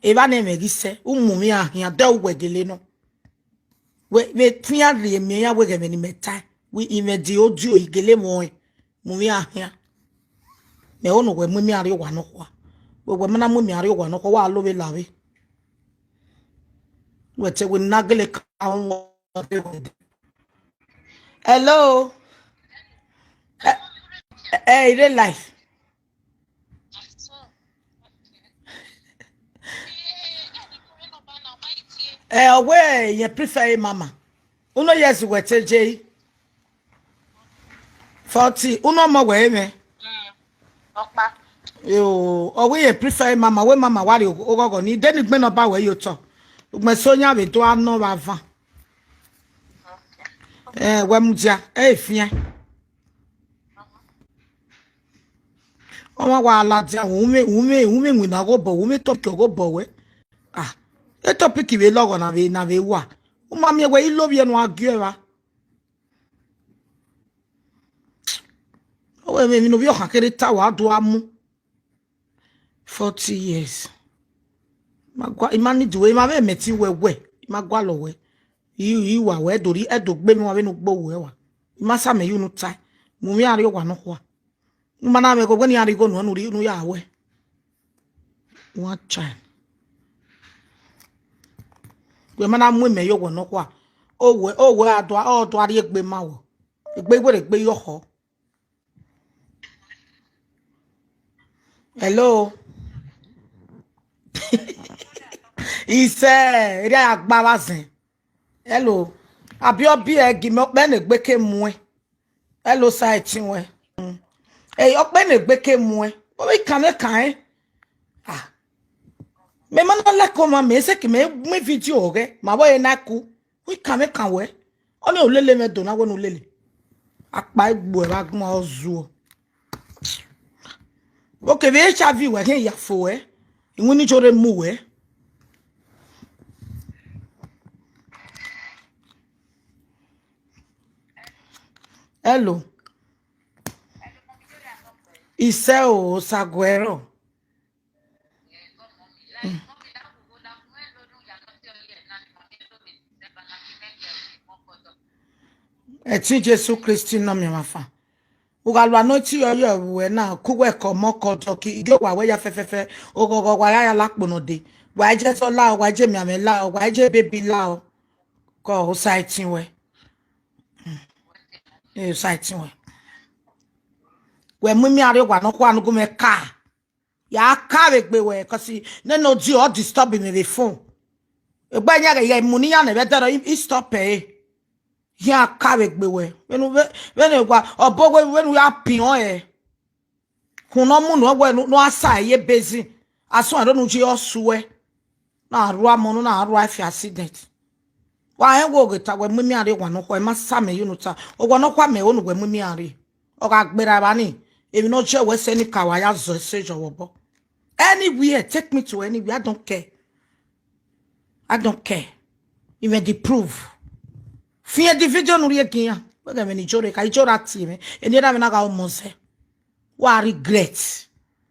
Eva name gi se, who mummy are here, del wegele no. We, we, tia re me ya wege me ni meta. We, ime di audio igele mo, mummy are here. Me ono we mummy are you one of what? We, we mana mummy are you one of what? Lo we love. We te we nagele ka Hello. Eh, eh, in real life. Eh, owe, ye prefer mama. Uno yes we te J. Forty, uno mo we me. Ọkpa. Yo, owe ye prefer mama, we mama wari ogogo ni. Deni gbe no ba we yo to. Ugbe so nya we do ano wa van. Eh, we mudia, eh, fien. Ọmọ wa aladia, ume, ume, ume, wina go bo, ume top go bo we. Ah, e topic we logo na we, na we wa. Uma mi we ilo bi enu agie wa. Owe mi no bi o kan kere ta wa do amu. Forty years. Ma gwa, ima ni duwe, ima be meti we we. Ima gwa lo we. I, i wa we, dori, e do gbe mi wa we no gbo we wa. Ima sa me you no tai. Mu mi ari o wa no kwa. Uma na me go gbe ni ari go no, no ri, no ya we. One time. Gbe mana mu me yo wo no kwa. O we, o we adwa, o adwa ri egbe ma wo. Egbe we re gbe yo ho. Hello. Ise, ere agba wa zen. Hello. Abi obi e gi me ope na egbe ke mu e. Hello, sa itin we. Mm. Hey, ope na egbe ke mu e. O we kan e kan e. Ah. Me mana like o ma me se ki me, me video re. Ma wo e na ku. We kan e kan we. Oni olele me do na we no lele. Apa egbo e ba gbon ozu o. Okay, we H I V we ke ya fo we. Iwun ni jore mu we. Hello. Ise o, Saguero. Eti Jesu Kristi no mi ma fa. Ugalu anointing oil we na, ku we ko mo ko to ki, ige wa we ya fefefe, ogogo wa ya ya lapo no de. Wa je so la o, wa je mi ame la o, wa je baby la o. Ko o sa itin we. Mm. E o sa itin we. We mu mi are wa no kwa no gu me ka. Ya ka we gbe we, 'cause ne no di o disturb me the phone. Egbe nya ge ye mu ni ya ne be dero, i, i stop e. Ya ka we gbe we. Wenu we, wenu wa, obo we, wenu ya pion e. Kun no mu no we no, no asa ye bezi. Aso ado nu ji osu we. Na rua mo no, na rua fi accident. Wa e wo ge ta we mu mi are wa no kwa, ma sa me you no ta. O wa no kwa me o no we mu mi are. O ga gbera ba ni. Emi no je we se ni ka wa ya zo se jo wo bo. Anywhere, take me to anywhere. I don't care. I don't care. Even the proof. Fi e di video nu ri e kiyan. We ga me ni jore ka, i jora ti me. Eni da me na ga o mo se. Wa regret.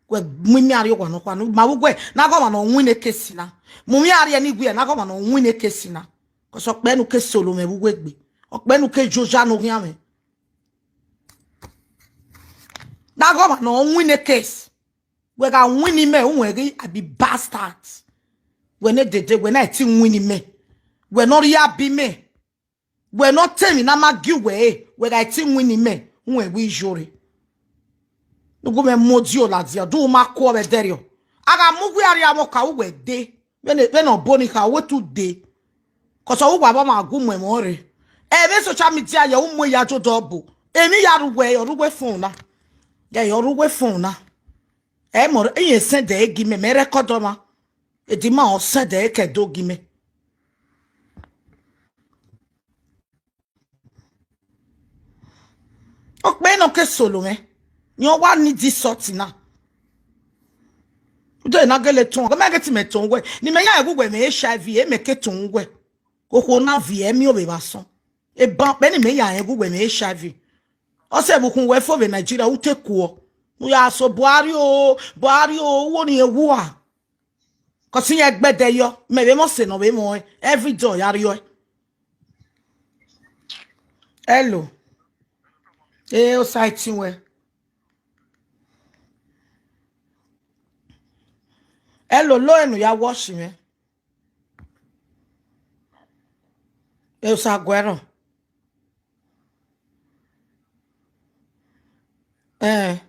We mu mi are wa no kwa no. Ma we na go ma no win e case na. Mu mi are ni we na go ma no win e case na. 'Cause ope nu case lo me we gbe. Ope nu ke joja no yan me. Na go ma no win e case. We ga win me, un we gi abi bastard. We ne dede, we na ti win me. We no ri abi me. We no tell me na ma gi we, we ga ti win me. Un we wi jore. Nugu me modio la dia, du ma ko be derio. Aga mugu ari amo ka uwe de. Bene, bene oboni ka uwe tu de. Koso uwa ba ma gu mwe more. E be social media ya umwe ya jo dobo. Emi ya ruwe, yo ruwe phone na. Ya yo ruwe phone na. E mo, e ye send e gi me, me record ma. E di ma o send e ke do gi me. Okpe no ke solo me. Nyo wa ni di sort na. Ude na gele ton. Go me get me ton we. Ni me ya egugwe me H I V, e me ke ton we. Koko na vi e mi o be ba son. E ban pe ni me ya egugwe me H I V. O se bukun we fo be Nigeria u te ku o. Mu ya so Buhari o, Buhari o, wo ni ewu a. Kosi ye gbede yo, me be mo se no be mo e. Every day ya ri yo. Hello. Eh, o sai tin we. Hello, lo enu ya wash me. E o sa gwero. Eh.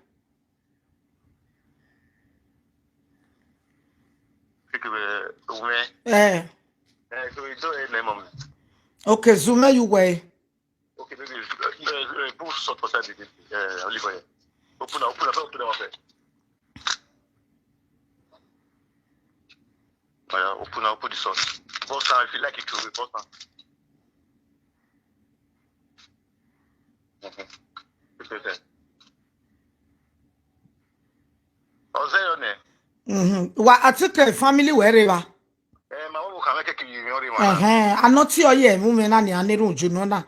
Fiki be ume. Eh. Eh, so you do it, my mom. Okay, Zume you way. Okay, baby. Uh, uh, put salt for side. Uh, olive oil. Open up, open up, open up. Uh, open up, put the salt. Boss, if you like it, to boss. Mm-hmm. It's okay. Ozeyone. Mhm. Wa atike family were wa. Eh, ma wo ka me ke ki yori ma. Eh eh. Anoti oye mu me na ni anirun ju no na.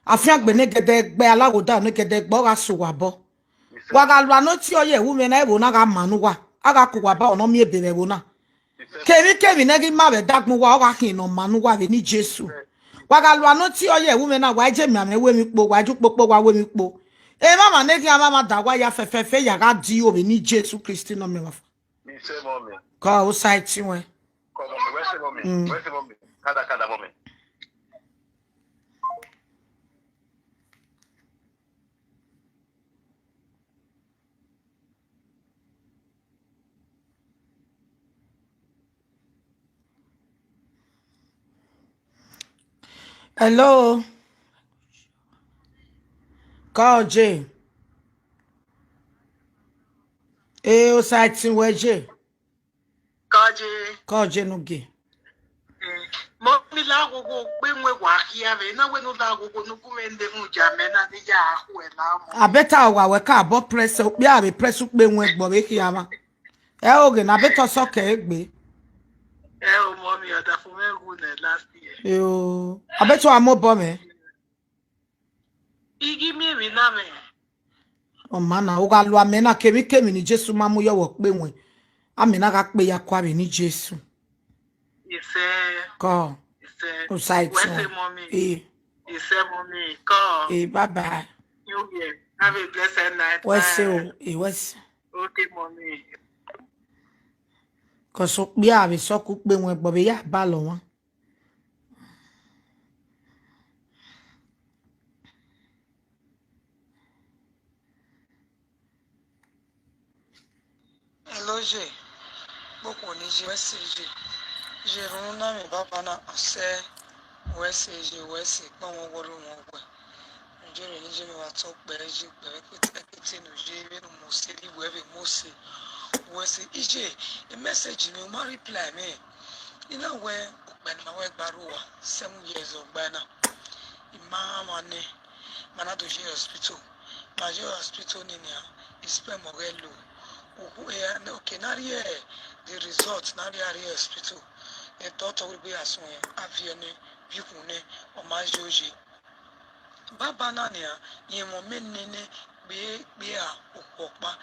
Afia gbe ne gede gbe alagoda ne gede gbe o ga so wa bo. Wa ga lu anoti oye wu me na ewo na ga manu wa. Aga ku wa ba ono mi ebe be wo na. Kemi kemi ne gi ma be dagmu wa o ga kin no manu wa be ni Jesu. Wa ga lu anoti oye wu me na wa je mi ame we mi po wa ju popo wa we mi po. E mama ne gi mama da wa ya fefefe ya ga di o be ni Jesu Christi no me wa. Mi se mo mi. Ko o sai ti we. Ko mo mi, we se mo mi. We se mo mi. Kada kada mo mi. Hello. Ko je. E o sai ti we je. Kaje. Ko je no ge. Mo mi la gogo pe nwe wa kia ve na we no la gogo no ku me nde mu ja me na ni ya ku e la mo. Abeta wa we ka bo press o pe a be press pe nwe gbo be kia ma. E o ge na beto so ke egbe. E o mo mi oda fu me gu ne last year. E o. Abeto amo bo me. Igi mi mi na me. O mana o ga lu amena kemi kemi ni Jesu ma mu yo wo pe won. Amena ga pe ya kwa be ni Jesu. Ise. Ko. Ise. O sai ti. Wese mo mi. E. Ise mo mi. Ko. E bye bye. New year. Have a blessed night. Wese Bye. O. E wese. Okay, mommy. Ko so pe a be so ku pe won gbo be ya ba lo won. Hello, je. Boko ni je, wese je. Je run na mi baba na ase. Wese je, wese pa won wo lo won gbe. Nje re ni je mi wa to pe je pe pe te pe te no je be no mo se di we be mo se. Wese ije e message mi o ma reply me. Ina we o pe na we gbaruwa seven years o gba na. Ima ma ne. Mana do je hospital. Ma je hospital ni ni a. Ispe mo ge lo. Uku e na okay na ri e the result na ri a ri hospital. E doctor we be asun e. Avie ne. Bikun ne. O ma je oje. Baba na ni a. Yen mo me ne ne. Gbe gbe a. Uku pa.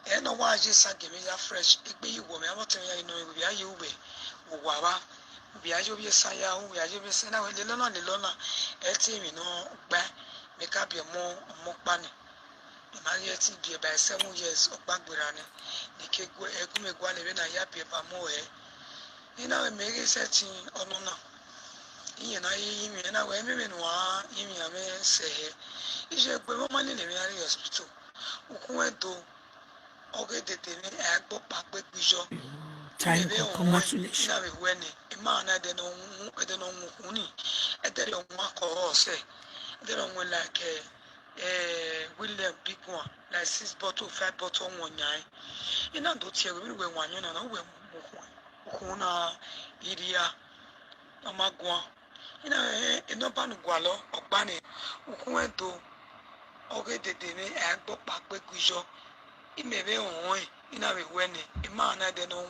E no wa je sa ge mi ya fresh. Egbe yi wo mi amo te mi ya ino mi bi aye ube. Wo wa wa. Bi aye obi sa ya o. Bi aye obi sa na we le lona le lona. E te mi no gba. Me ka bi mo mo pa ni. Ima ye ti bi e by seven years o pa gbera ni. Ni ke gwe e gu me gwa le be na ya bi e ba mo e. Ina we me ge se ti ono na. Iye na ye yi mi na we me me no a yi mi ame se he. Ije gbe mo ma ni le mi ari hospital. Ukun e do Ogedede ni egbo pagbe gbijo. Thank you. Congratulations. Ina we wene. Ima na de no ede no huni. Ede de onwa ko ose. Ede no like eh William big one. Like six bottle, five bottle one nyai. Ina do tie we we wanyo na no we mu huni. Huna iria. Amagwa. Ina eh ino banu gwalo ogbani. Ukun edo. Ogedede ni egbo pagbe gbijo. Ime be on ina we wene. Ima na de no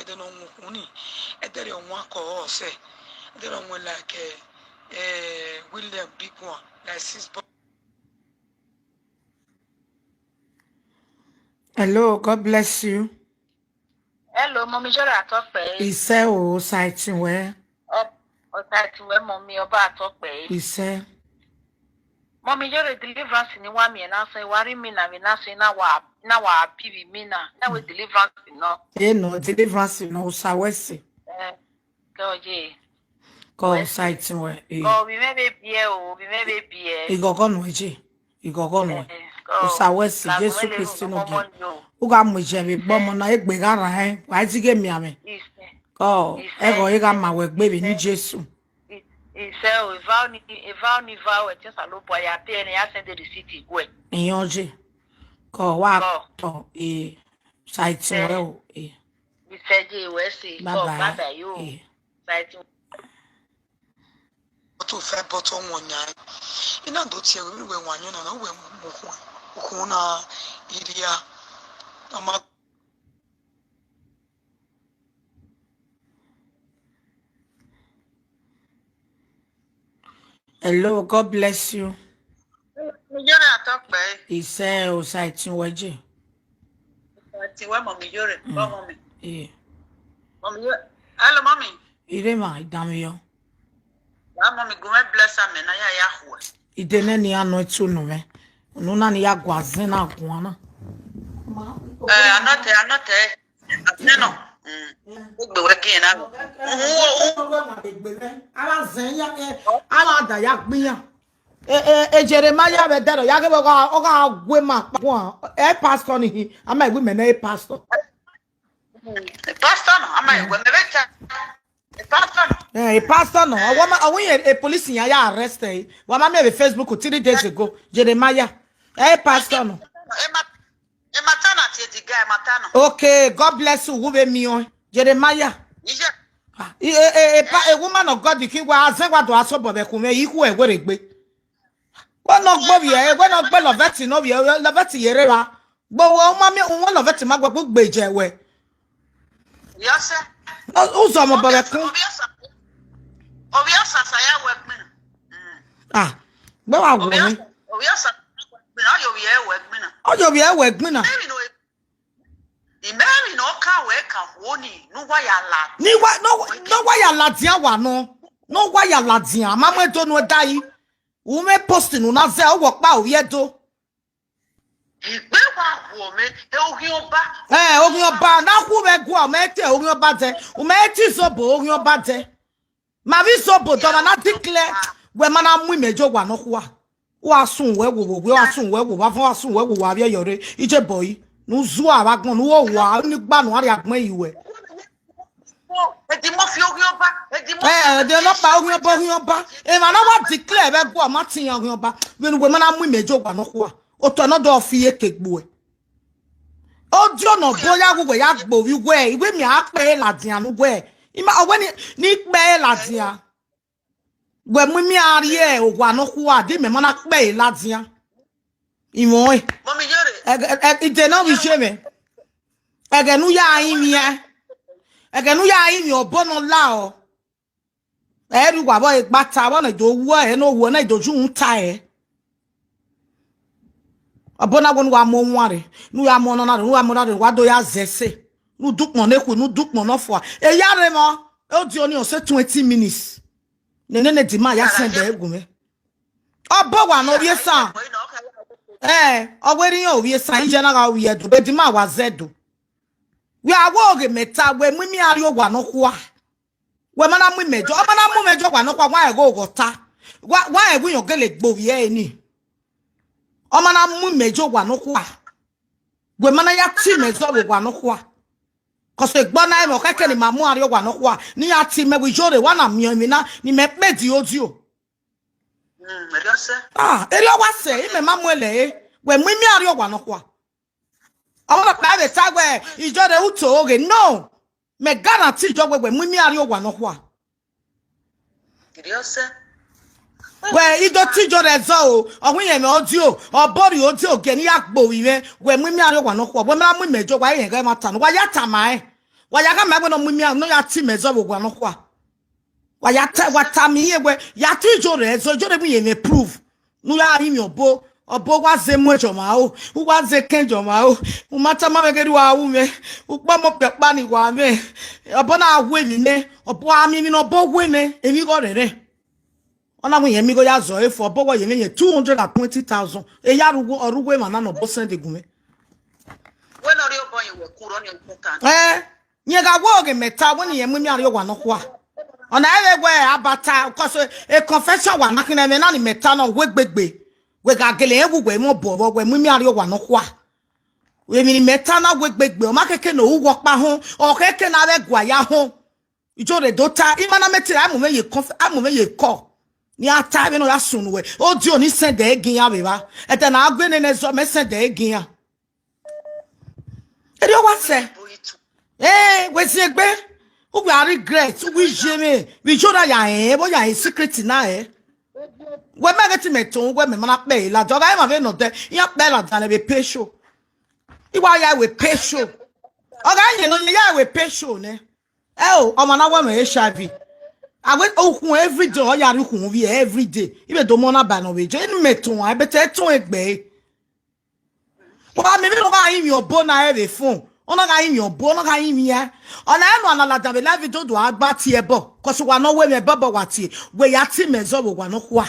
ede no huni. Ede de onwa ko ose. Ede de onwa like eh William big one. Like six bottle. Hello, God bless you. Hello, Mommy Jora Atope. Ise o, sighting we. Up, Otaitiwe, Mommy Oba Atope. Ise. Mommy Jora deliverance ni wa mi na so wa ri mi na mi na so na wa na wa pibi mi na. Na we deliverance no. Eh no, deliverance no, Usawesi. Eh, go je. Ko sighting we. Eh. Ko bi me be bie o, bi me be bie. Igogo no eje. Igogo no. Usawesi Jesu Kristo no gi. Uga mu je bi gbomo na egbe gara he. Wa ti ge mi ame. Ko ego iga ma we gbe bi ni Jesu. Ise o, ivao ni ivao ni ivao e tesa lo bo ya pe ni ya send the receipt igwe. Iyan je. Ko wa ko e sighting we o. Eh. Ise je we si. Bye bye. Bye bye yo. Eh. Sighting. Bottle, five bottle one nyai. Ina do tie we we wanyo na no we mu huni. Huna iria. Ama Hello, God bless you. Mommy Jora Atope. Ise o sighting we je. Ati we Mommy Jora, Mommy. Eh. Mommy Jora. Hello, Mommy. Ire ma idami yo. Wa Mommy, go me bless am na ya ya hua. Ide ne ni ano tu no me. No na ni ya gwa zen na gwa na. Eh, anote, anote. Ati no. Mm. Egbe we gi na. Uhu, uhu. Ala zen ya, eh, ala da ya gbin ya. Eh, eh, eh, Jeremiah be dero ya ge bo ga o ga gwe ma pa. Eh, pastor ni hi. Ama igwe me na eh, pastor. Pastor no, ama igwe me beta. Pastor no. Eh, pastor no. Awo ma awo ye e police ya ya arrest eh. Wa ma me be Facebook three days ago. Jeremiah. Eh, pastor no. E ma e matana tie di guy matana. Okay, God bless you. Wo be mi o. Jeremiah. Ije. Ah, e e e pa a woman of God ki wa azen wa do aso bo be ku me iku e were gbe. Wo no gbo bi e, wo no gbe loveti no bi e, loveti yere wa. Gbowo ọmọ mi, òun lọ fẹ́ ti máa gbọ́ pé gbèjẹ wẹ̀. Yọ́sẹ̀. Ó sọ ọmọ bọ̀rẹ̀ kún. Obi ọ̀sà ya wẹ̀ gbìnà. Ah, gbọ́ wà wò mí. Obi ọ̀sà ya wẹ̀ gbìnà, ọ̀yọ̀ wì ẹ̀ wẹ̀ gbìnà. Ọ̀yọ̀ wì ẹ̀ wẹ̀ gbìnà. Ìmẹ́rin náà kàwé kà wó ni, ní wáyà là. Ní wá, ní wáyà là díẹ̀ wà nù. Ní wáyà là díẹ̀, àmọ́ mọ́ ètò nù ẹ̀ dá yìí. Wùmí post nù náà zẹ́, ó wọ̀ pa òye tó. Igbe wa wo me, e ohin oba. Eh, ohin oba, na ku me gwa, me te ohin oba de. U me ti zobo, ohin oba de. Ma vi zobo, do ma na declare, we ma na mu imejo wa no kuwa. Wa sun we wo wo, wa sun we wo, wa fun wa sun we wo, wa bi eyore. Ije boy. Nu zu a wa gan, nu wo wa, ni gba nu ari agbon yi we. Edi mo fi ohin oba, edi mo. Eh, edi no pa ohin oba, ohin oba. E ma na wa declare be gwa ma ti yan ohin oba. We nu we ma na mu imejo wa no kuwa. O to no do fi e ke gbo e. O di ona boya gu we ya gbo wi we, iwe mi a pe la dia nu we. Ima owe ni ni pe la dia. We mu mi a ri e o wa no kuwa di me ma na pe la dia. Iwon e. Mo mi yere. E e ide na wi se me. Ege nu ya yin mi e. Ege nu ya yin mi obo no la o. Eri wa bo e gbata bo na do wo e no wo na do ju nta e. Obo na wo nu wa mo nwa re. Nu ya mo no na re, nu wa mo na re, wa do ya zese. Nu dukpon na ku, nu dukpon na fo. E ya re mo. E o di oni o se twenty minutes. Ne ne ne di ma ya send e gu me. Obo wa no wie san. Eh, o we ri o wie san, ije na ga wie do. Be di ma wa zedo. We awo ge meta, we mu mi ari o wa no kwa. We ma na mu imejo, o ma na mu imejo wa no kwa, wa e go go ta. Wa wa e gu yo gele gbo ye ni. O ma na mu imejo wa no kwa. We mana ya ti me zo we wa no kwa. Koso egbo na mo keke ni mamu ari wa no kwa. Ni ya ti me we jore wa na mi mi na ni me pe di odio. Mm, eri ose. Ah, eri o wa se, ime mamu ele e. We mu mi ari wa no kwa. Awon pa be ta we ijore uto oge. No. Me guarantee jo we we mu mi ari wa no kwa. Eri ose. We ido ti jore zo o. Awon yen me odio. Obori odio ge ni agbo wi me. We mu mi ari wa no kwa. We ma mu me jo wa yen ga ma ta no. Wa ya ta ma e. Wa ya ga ma we no mu mi no ya ti me zo we wa no kwa. Wa ya ta wa ta mi ye we. Ya ti jore zo jore mu ye me prove. Nu ya ri mi obo. Obo wa ze mu ejo ma o. U wa ze kenjo ma o. U ma ta ma me ke ri wa u me. U pa mo pe pa ni wa me. Obo na we mi me. Obo a mi mi no bo we me. Emi go re re. Ona mu ye mi go ya zo e fo obo wo ye me ye two hundred and twenty thousand. E ya rugo orugo e ma na no bo send gun me. We no ri obo yin we kuro ni important. Eh, nye ga wo ge meta wo ni ye mu mi ari wa no kwa. Ona ewe we abata koso e confession wa na kina me na ni meta no we gbegbe. We ga gele e wu we mo bo wo we mu mi ari wa no kwa. We mi ni meta na we gbegbe. O ma keke no u wo pa hon. O keke na we gwa ya hon. Ijore do ta. Imana meti amu me ye conf amu me ye ko. Ni ata we no ya sunu we. Odio ni send e gin ya we ba. Ete na agwe ne ne zo me send e gin ya. Eri o wa se. Eh, we si egbe. U we regret. U we je me. We jora ya eh. Bo ya eh secret na eh. We me get me ton we me mana pe la. Joga e ma ve no de. Ya pe la dan le be pay show. Iwa ya we pay show. Oga ye no ya we pay show ne. Eh o, o ma na wa me H I V. Awe okun every day o ya ri kun vi every day. Ibe do mo na ba no we je ni me ton a be te ton egbe. Wa mi mi no ga yin mi obo na e be fun. Ona ga yin mi obo, ona ga yin mi ya. Ona e no ana la dabe la video do agba ti e bo. Koso wa no we me bobo wa ti. We ya ti me zo we wa no kwa.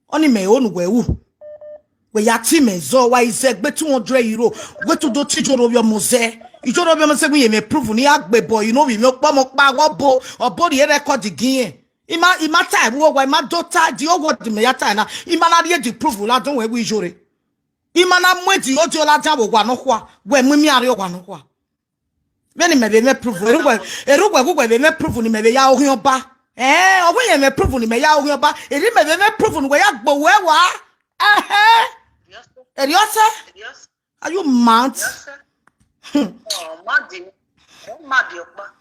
Oni me onu we u. We ya ti me zo wa ize gbe two hundred euro. We tu do ti joro bi omo ze. Ijoro bi omo ze mi ye me prove ni agbe boy, you know, we me pa mo pa wo bo. Obo ri e record gin e. Ima ima time wo wa ima do ta di owo di me ya ta na. Ima na ri e di prove la don we wi jore. Ima na mu e di odio la ja wo wa no kwa. We mu mi ari wa no kwa. Be ni me be me prove. Eru we eru we we be me prove ni me be ya ohin oba. Eh, owo ye me prove ni me ya ohin oba. Eri me be me prove ni we ya gbo we wa. Eh eh. Eri ose. Are you mad? Oh, mad. Mad opa.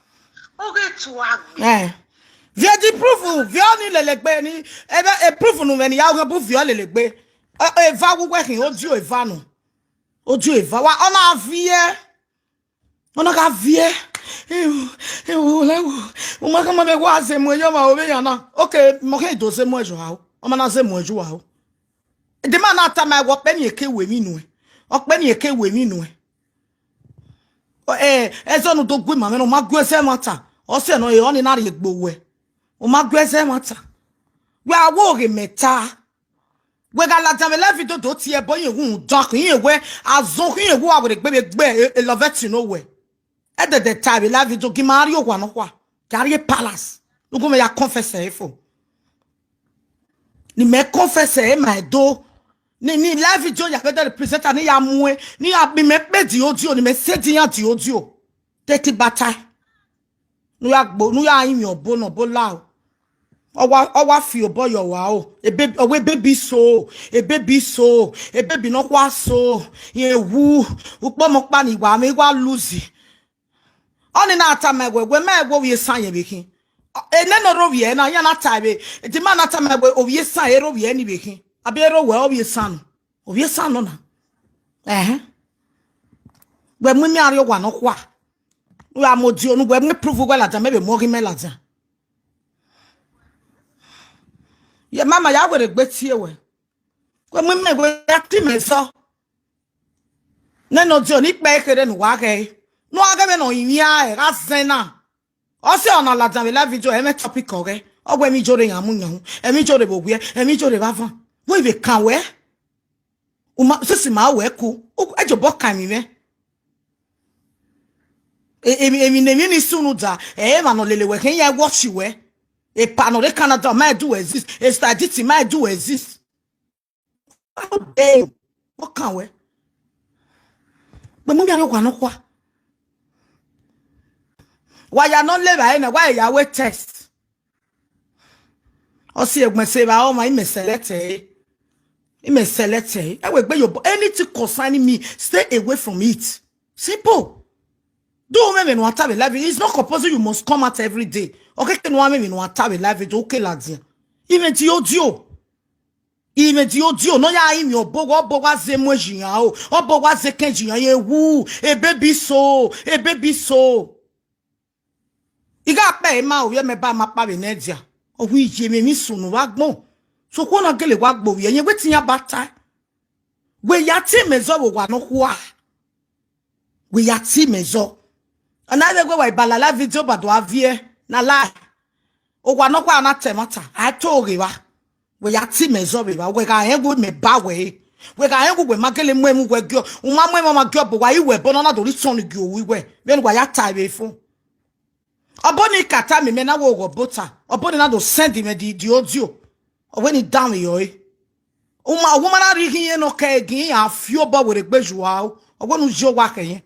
Oge tu agbe. Eh. Via di prove, via ni lelegbe ni. Ebe e prove nu me ni ya ohin bu via lelegbe. E va wu we hin odio e va nu. Odio e va wa ona vie. Ona ka vie. Ewu, ewu, lewu. Uma kama be wa ze mo yo ma obe ya na. Okay, mo ke do ze mo jo ha o. Oma na ze mo jo ha o. The man na ta my work pe ni eke we mi nu e. O pe ni eke we mi nu e. O eh, ezo nu do gwe ma me no ma gwe ze mata. O se no e oni na ri egbo we. O ma gwe ze mata. We awo ge meta. We ga la jame la video do ti e bo yin wu do kin yin we. Azo kin yin wu awere gbe gbe e love ti no we. E de de ta we la video gi ma ri o wa no kwa. Ga ri palace. Nugu me ya confess e fo. Ni me confess e ma do. Ni ni la video ya be de presenter ni ya mu e. Ni ya bi me pe di odio ni me se di ya di odio. Teti bata. Nu ya gbo, nu ya yin obo no bo la o. Owa owa fi obo yo wa o. E baby, owe baby so, e baby so, e baby no kwa so. Ye wu, upo mo pa ni wa me wa lose. Oni na ta me we, we me wo wi san ye be kin. E ne no ro wi e na ya na ta be. Di ma na ta me we o wi san e ro wi e ni be kin. Abi e ro we o wi san. O wi san no na. Eh. We mu mi ari o wa no kwa. We a mo di onu we mu prove we la ja me be mo gi me la ja. Ye mama ya were gbe tie we. We mu me we ya ti me so. Ne no di oni pe kere nu wa ke. Nu a ke be no yin ya e ga zen na. O se ona la ja me la video e me topic o ke. O we mi jore yan mu yan. E mi jore bo gbe. E mi jore ba van. We be kan we. Uma sisi ma we ku. E jo bo kan mi me. E emi emi ne mi ni sunu da. E ma no lele we ke ya watch we. E pa no de Canada ma do exist. E staditi ma do exist. Hey, what can we? Gbe mummy ari owa no kwa. Why you not live here? Why you wait test? O si egbe se ba o ma ime select e. Ime select e. E we gbe your bo-, anything concerning me, stay away from it. Simple. Do me me no ata be live. It's not compulsory you must come out every day. Okay, ke no me me no ata be live. Okay, la dia. Ime ti o dio. Ime ti o dio. No ya ime obo wa, obo wa ze mo jiyan o. Obo wa ze ken jiyan ye wu. E baby so. E baby so. Iga pe ma o ye me ba ma pa be ne dia. O wi ye me mi sunu wa gbon. So ko na gele wa gbo ye. Ye wetin ya bata. We ya ti me zo wo wa no kwa. We ya ti me zo. Ana le gwe wa ibala la video ba do avie na la. O wa no kwa na te mata. A to re wa. We ya ti me zo be wa. We ga yen gwe me ba we. We ga yen gwe ma gele mo emu we gyo. U ma mo emu ma gyo bo wa iwe bo na na do ri son gyo wi we. Be ni wa ya ta be fun. Obo ni kata mi me na wo go bota. Obo ni na do send me di, di audio. Owe ni down yo e. Uma, uma na ri hin no ke gin a fi obo were gbe ju wa o. Owe nu jo wa ke yen.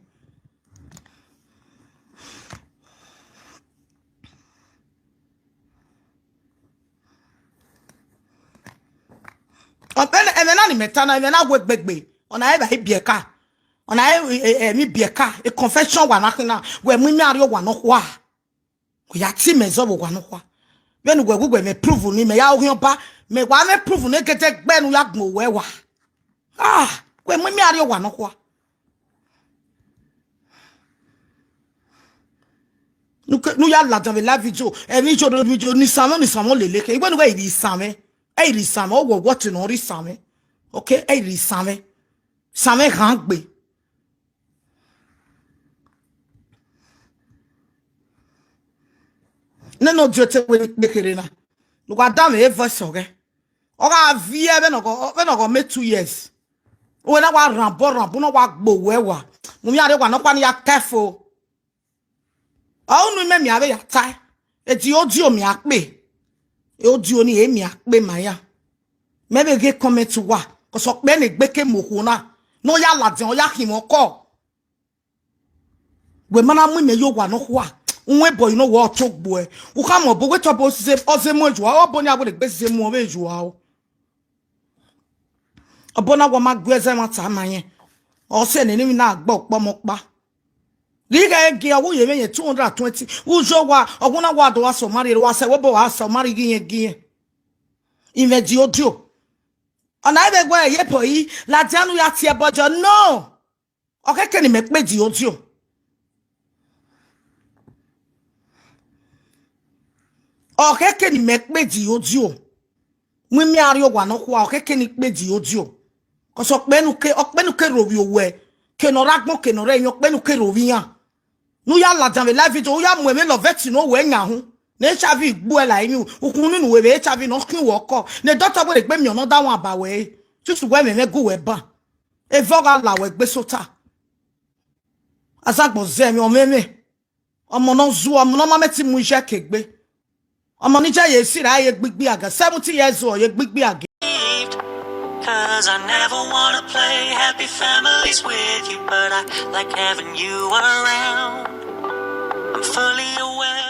Obe na, eme na ni meta na, eme na we gbegbe. Ona e ba ibi eka. Ona e, e, e, mi bi eka. E confession wa na kina. We mu mi ari o wa no kwa. We ya ti me zo bo wa no kwa. Be ni we, we, we me prove ni me ya o hin ba. Me wa me prove ni gete gbe nu ya gmo we wa. Ah, we mu mi ari o wa no kwa. Nu ke, nu ya la dan be la video. E video, do video ni samo, ni samo lele ke. Igbe nu we iri same. E iri same, o wo wo ti no ri same. Okay, e iri same. Same han gbe. Ne no dio te we ni pe kere na. Lu ga da me e voice oge. O ga vie be no go, be no go me two years. We na wa rambo, rambo no wa gbo we wa. Mu mi are wa no kwa ni ya careful. O nu me mi ave ya tai. E di audio mi a pe. E audio ni e mi a pe ma ya. Me be ge comment wa. 'Cause o pe ni gbe ke mo ko na. No ya la den, o ya ki mo ko. We mana mu me yo wa no kwa. Unwe boy no wa to gbo e. U ka mo bo we to bo se, o se mo ju a, o bo ni a bo le gbe se mo be ju a o. Obo na wa ma gbe ze ma ta ma yen. O se ni ni na gbo po mo pa. Ri ga e ge awo ye me yen two hundred and twenty. U jo wa, ogun na wa do wa so mari, wa se wo bo wa so mari gi yen gi yen. Ime di audio. Ona e be gbe ye po yi, la di anu ya ti e bojo. No. Okeke ni me pe di audio. Okeke ni me pe di audio. Mu mi ari o wa no kwa, okeke ni pe di audio. 'Cause o pe nu ke, o pe nu ke ro wi o we. Ke no ra gbon, ke no re yan, o pe nu ke ro wi yan. Nu ya la dan be live video, u ya mu eme lo veti no we nya hu. Ne H I V gbu e la yin, u kun ninu we be H I V no kin wo ko. Ne doctor we le gbe mi ona da won aba we. Tutu we me me gu we ban. E vo ga la we gbe sota. Azagbo ze mi o me me. Omo no zu, omo no ma me ti mu ije ke gbe. Omo ni je ye si ra ye gbigbi aga. Seventy years old, ye gbigbi aga. 'Cause I never wanna play happy families with you, but I like having you around. I'm fully aware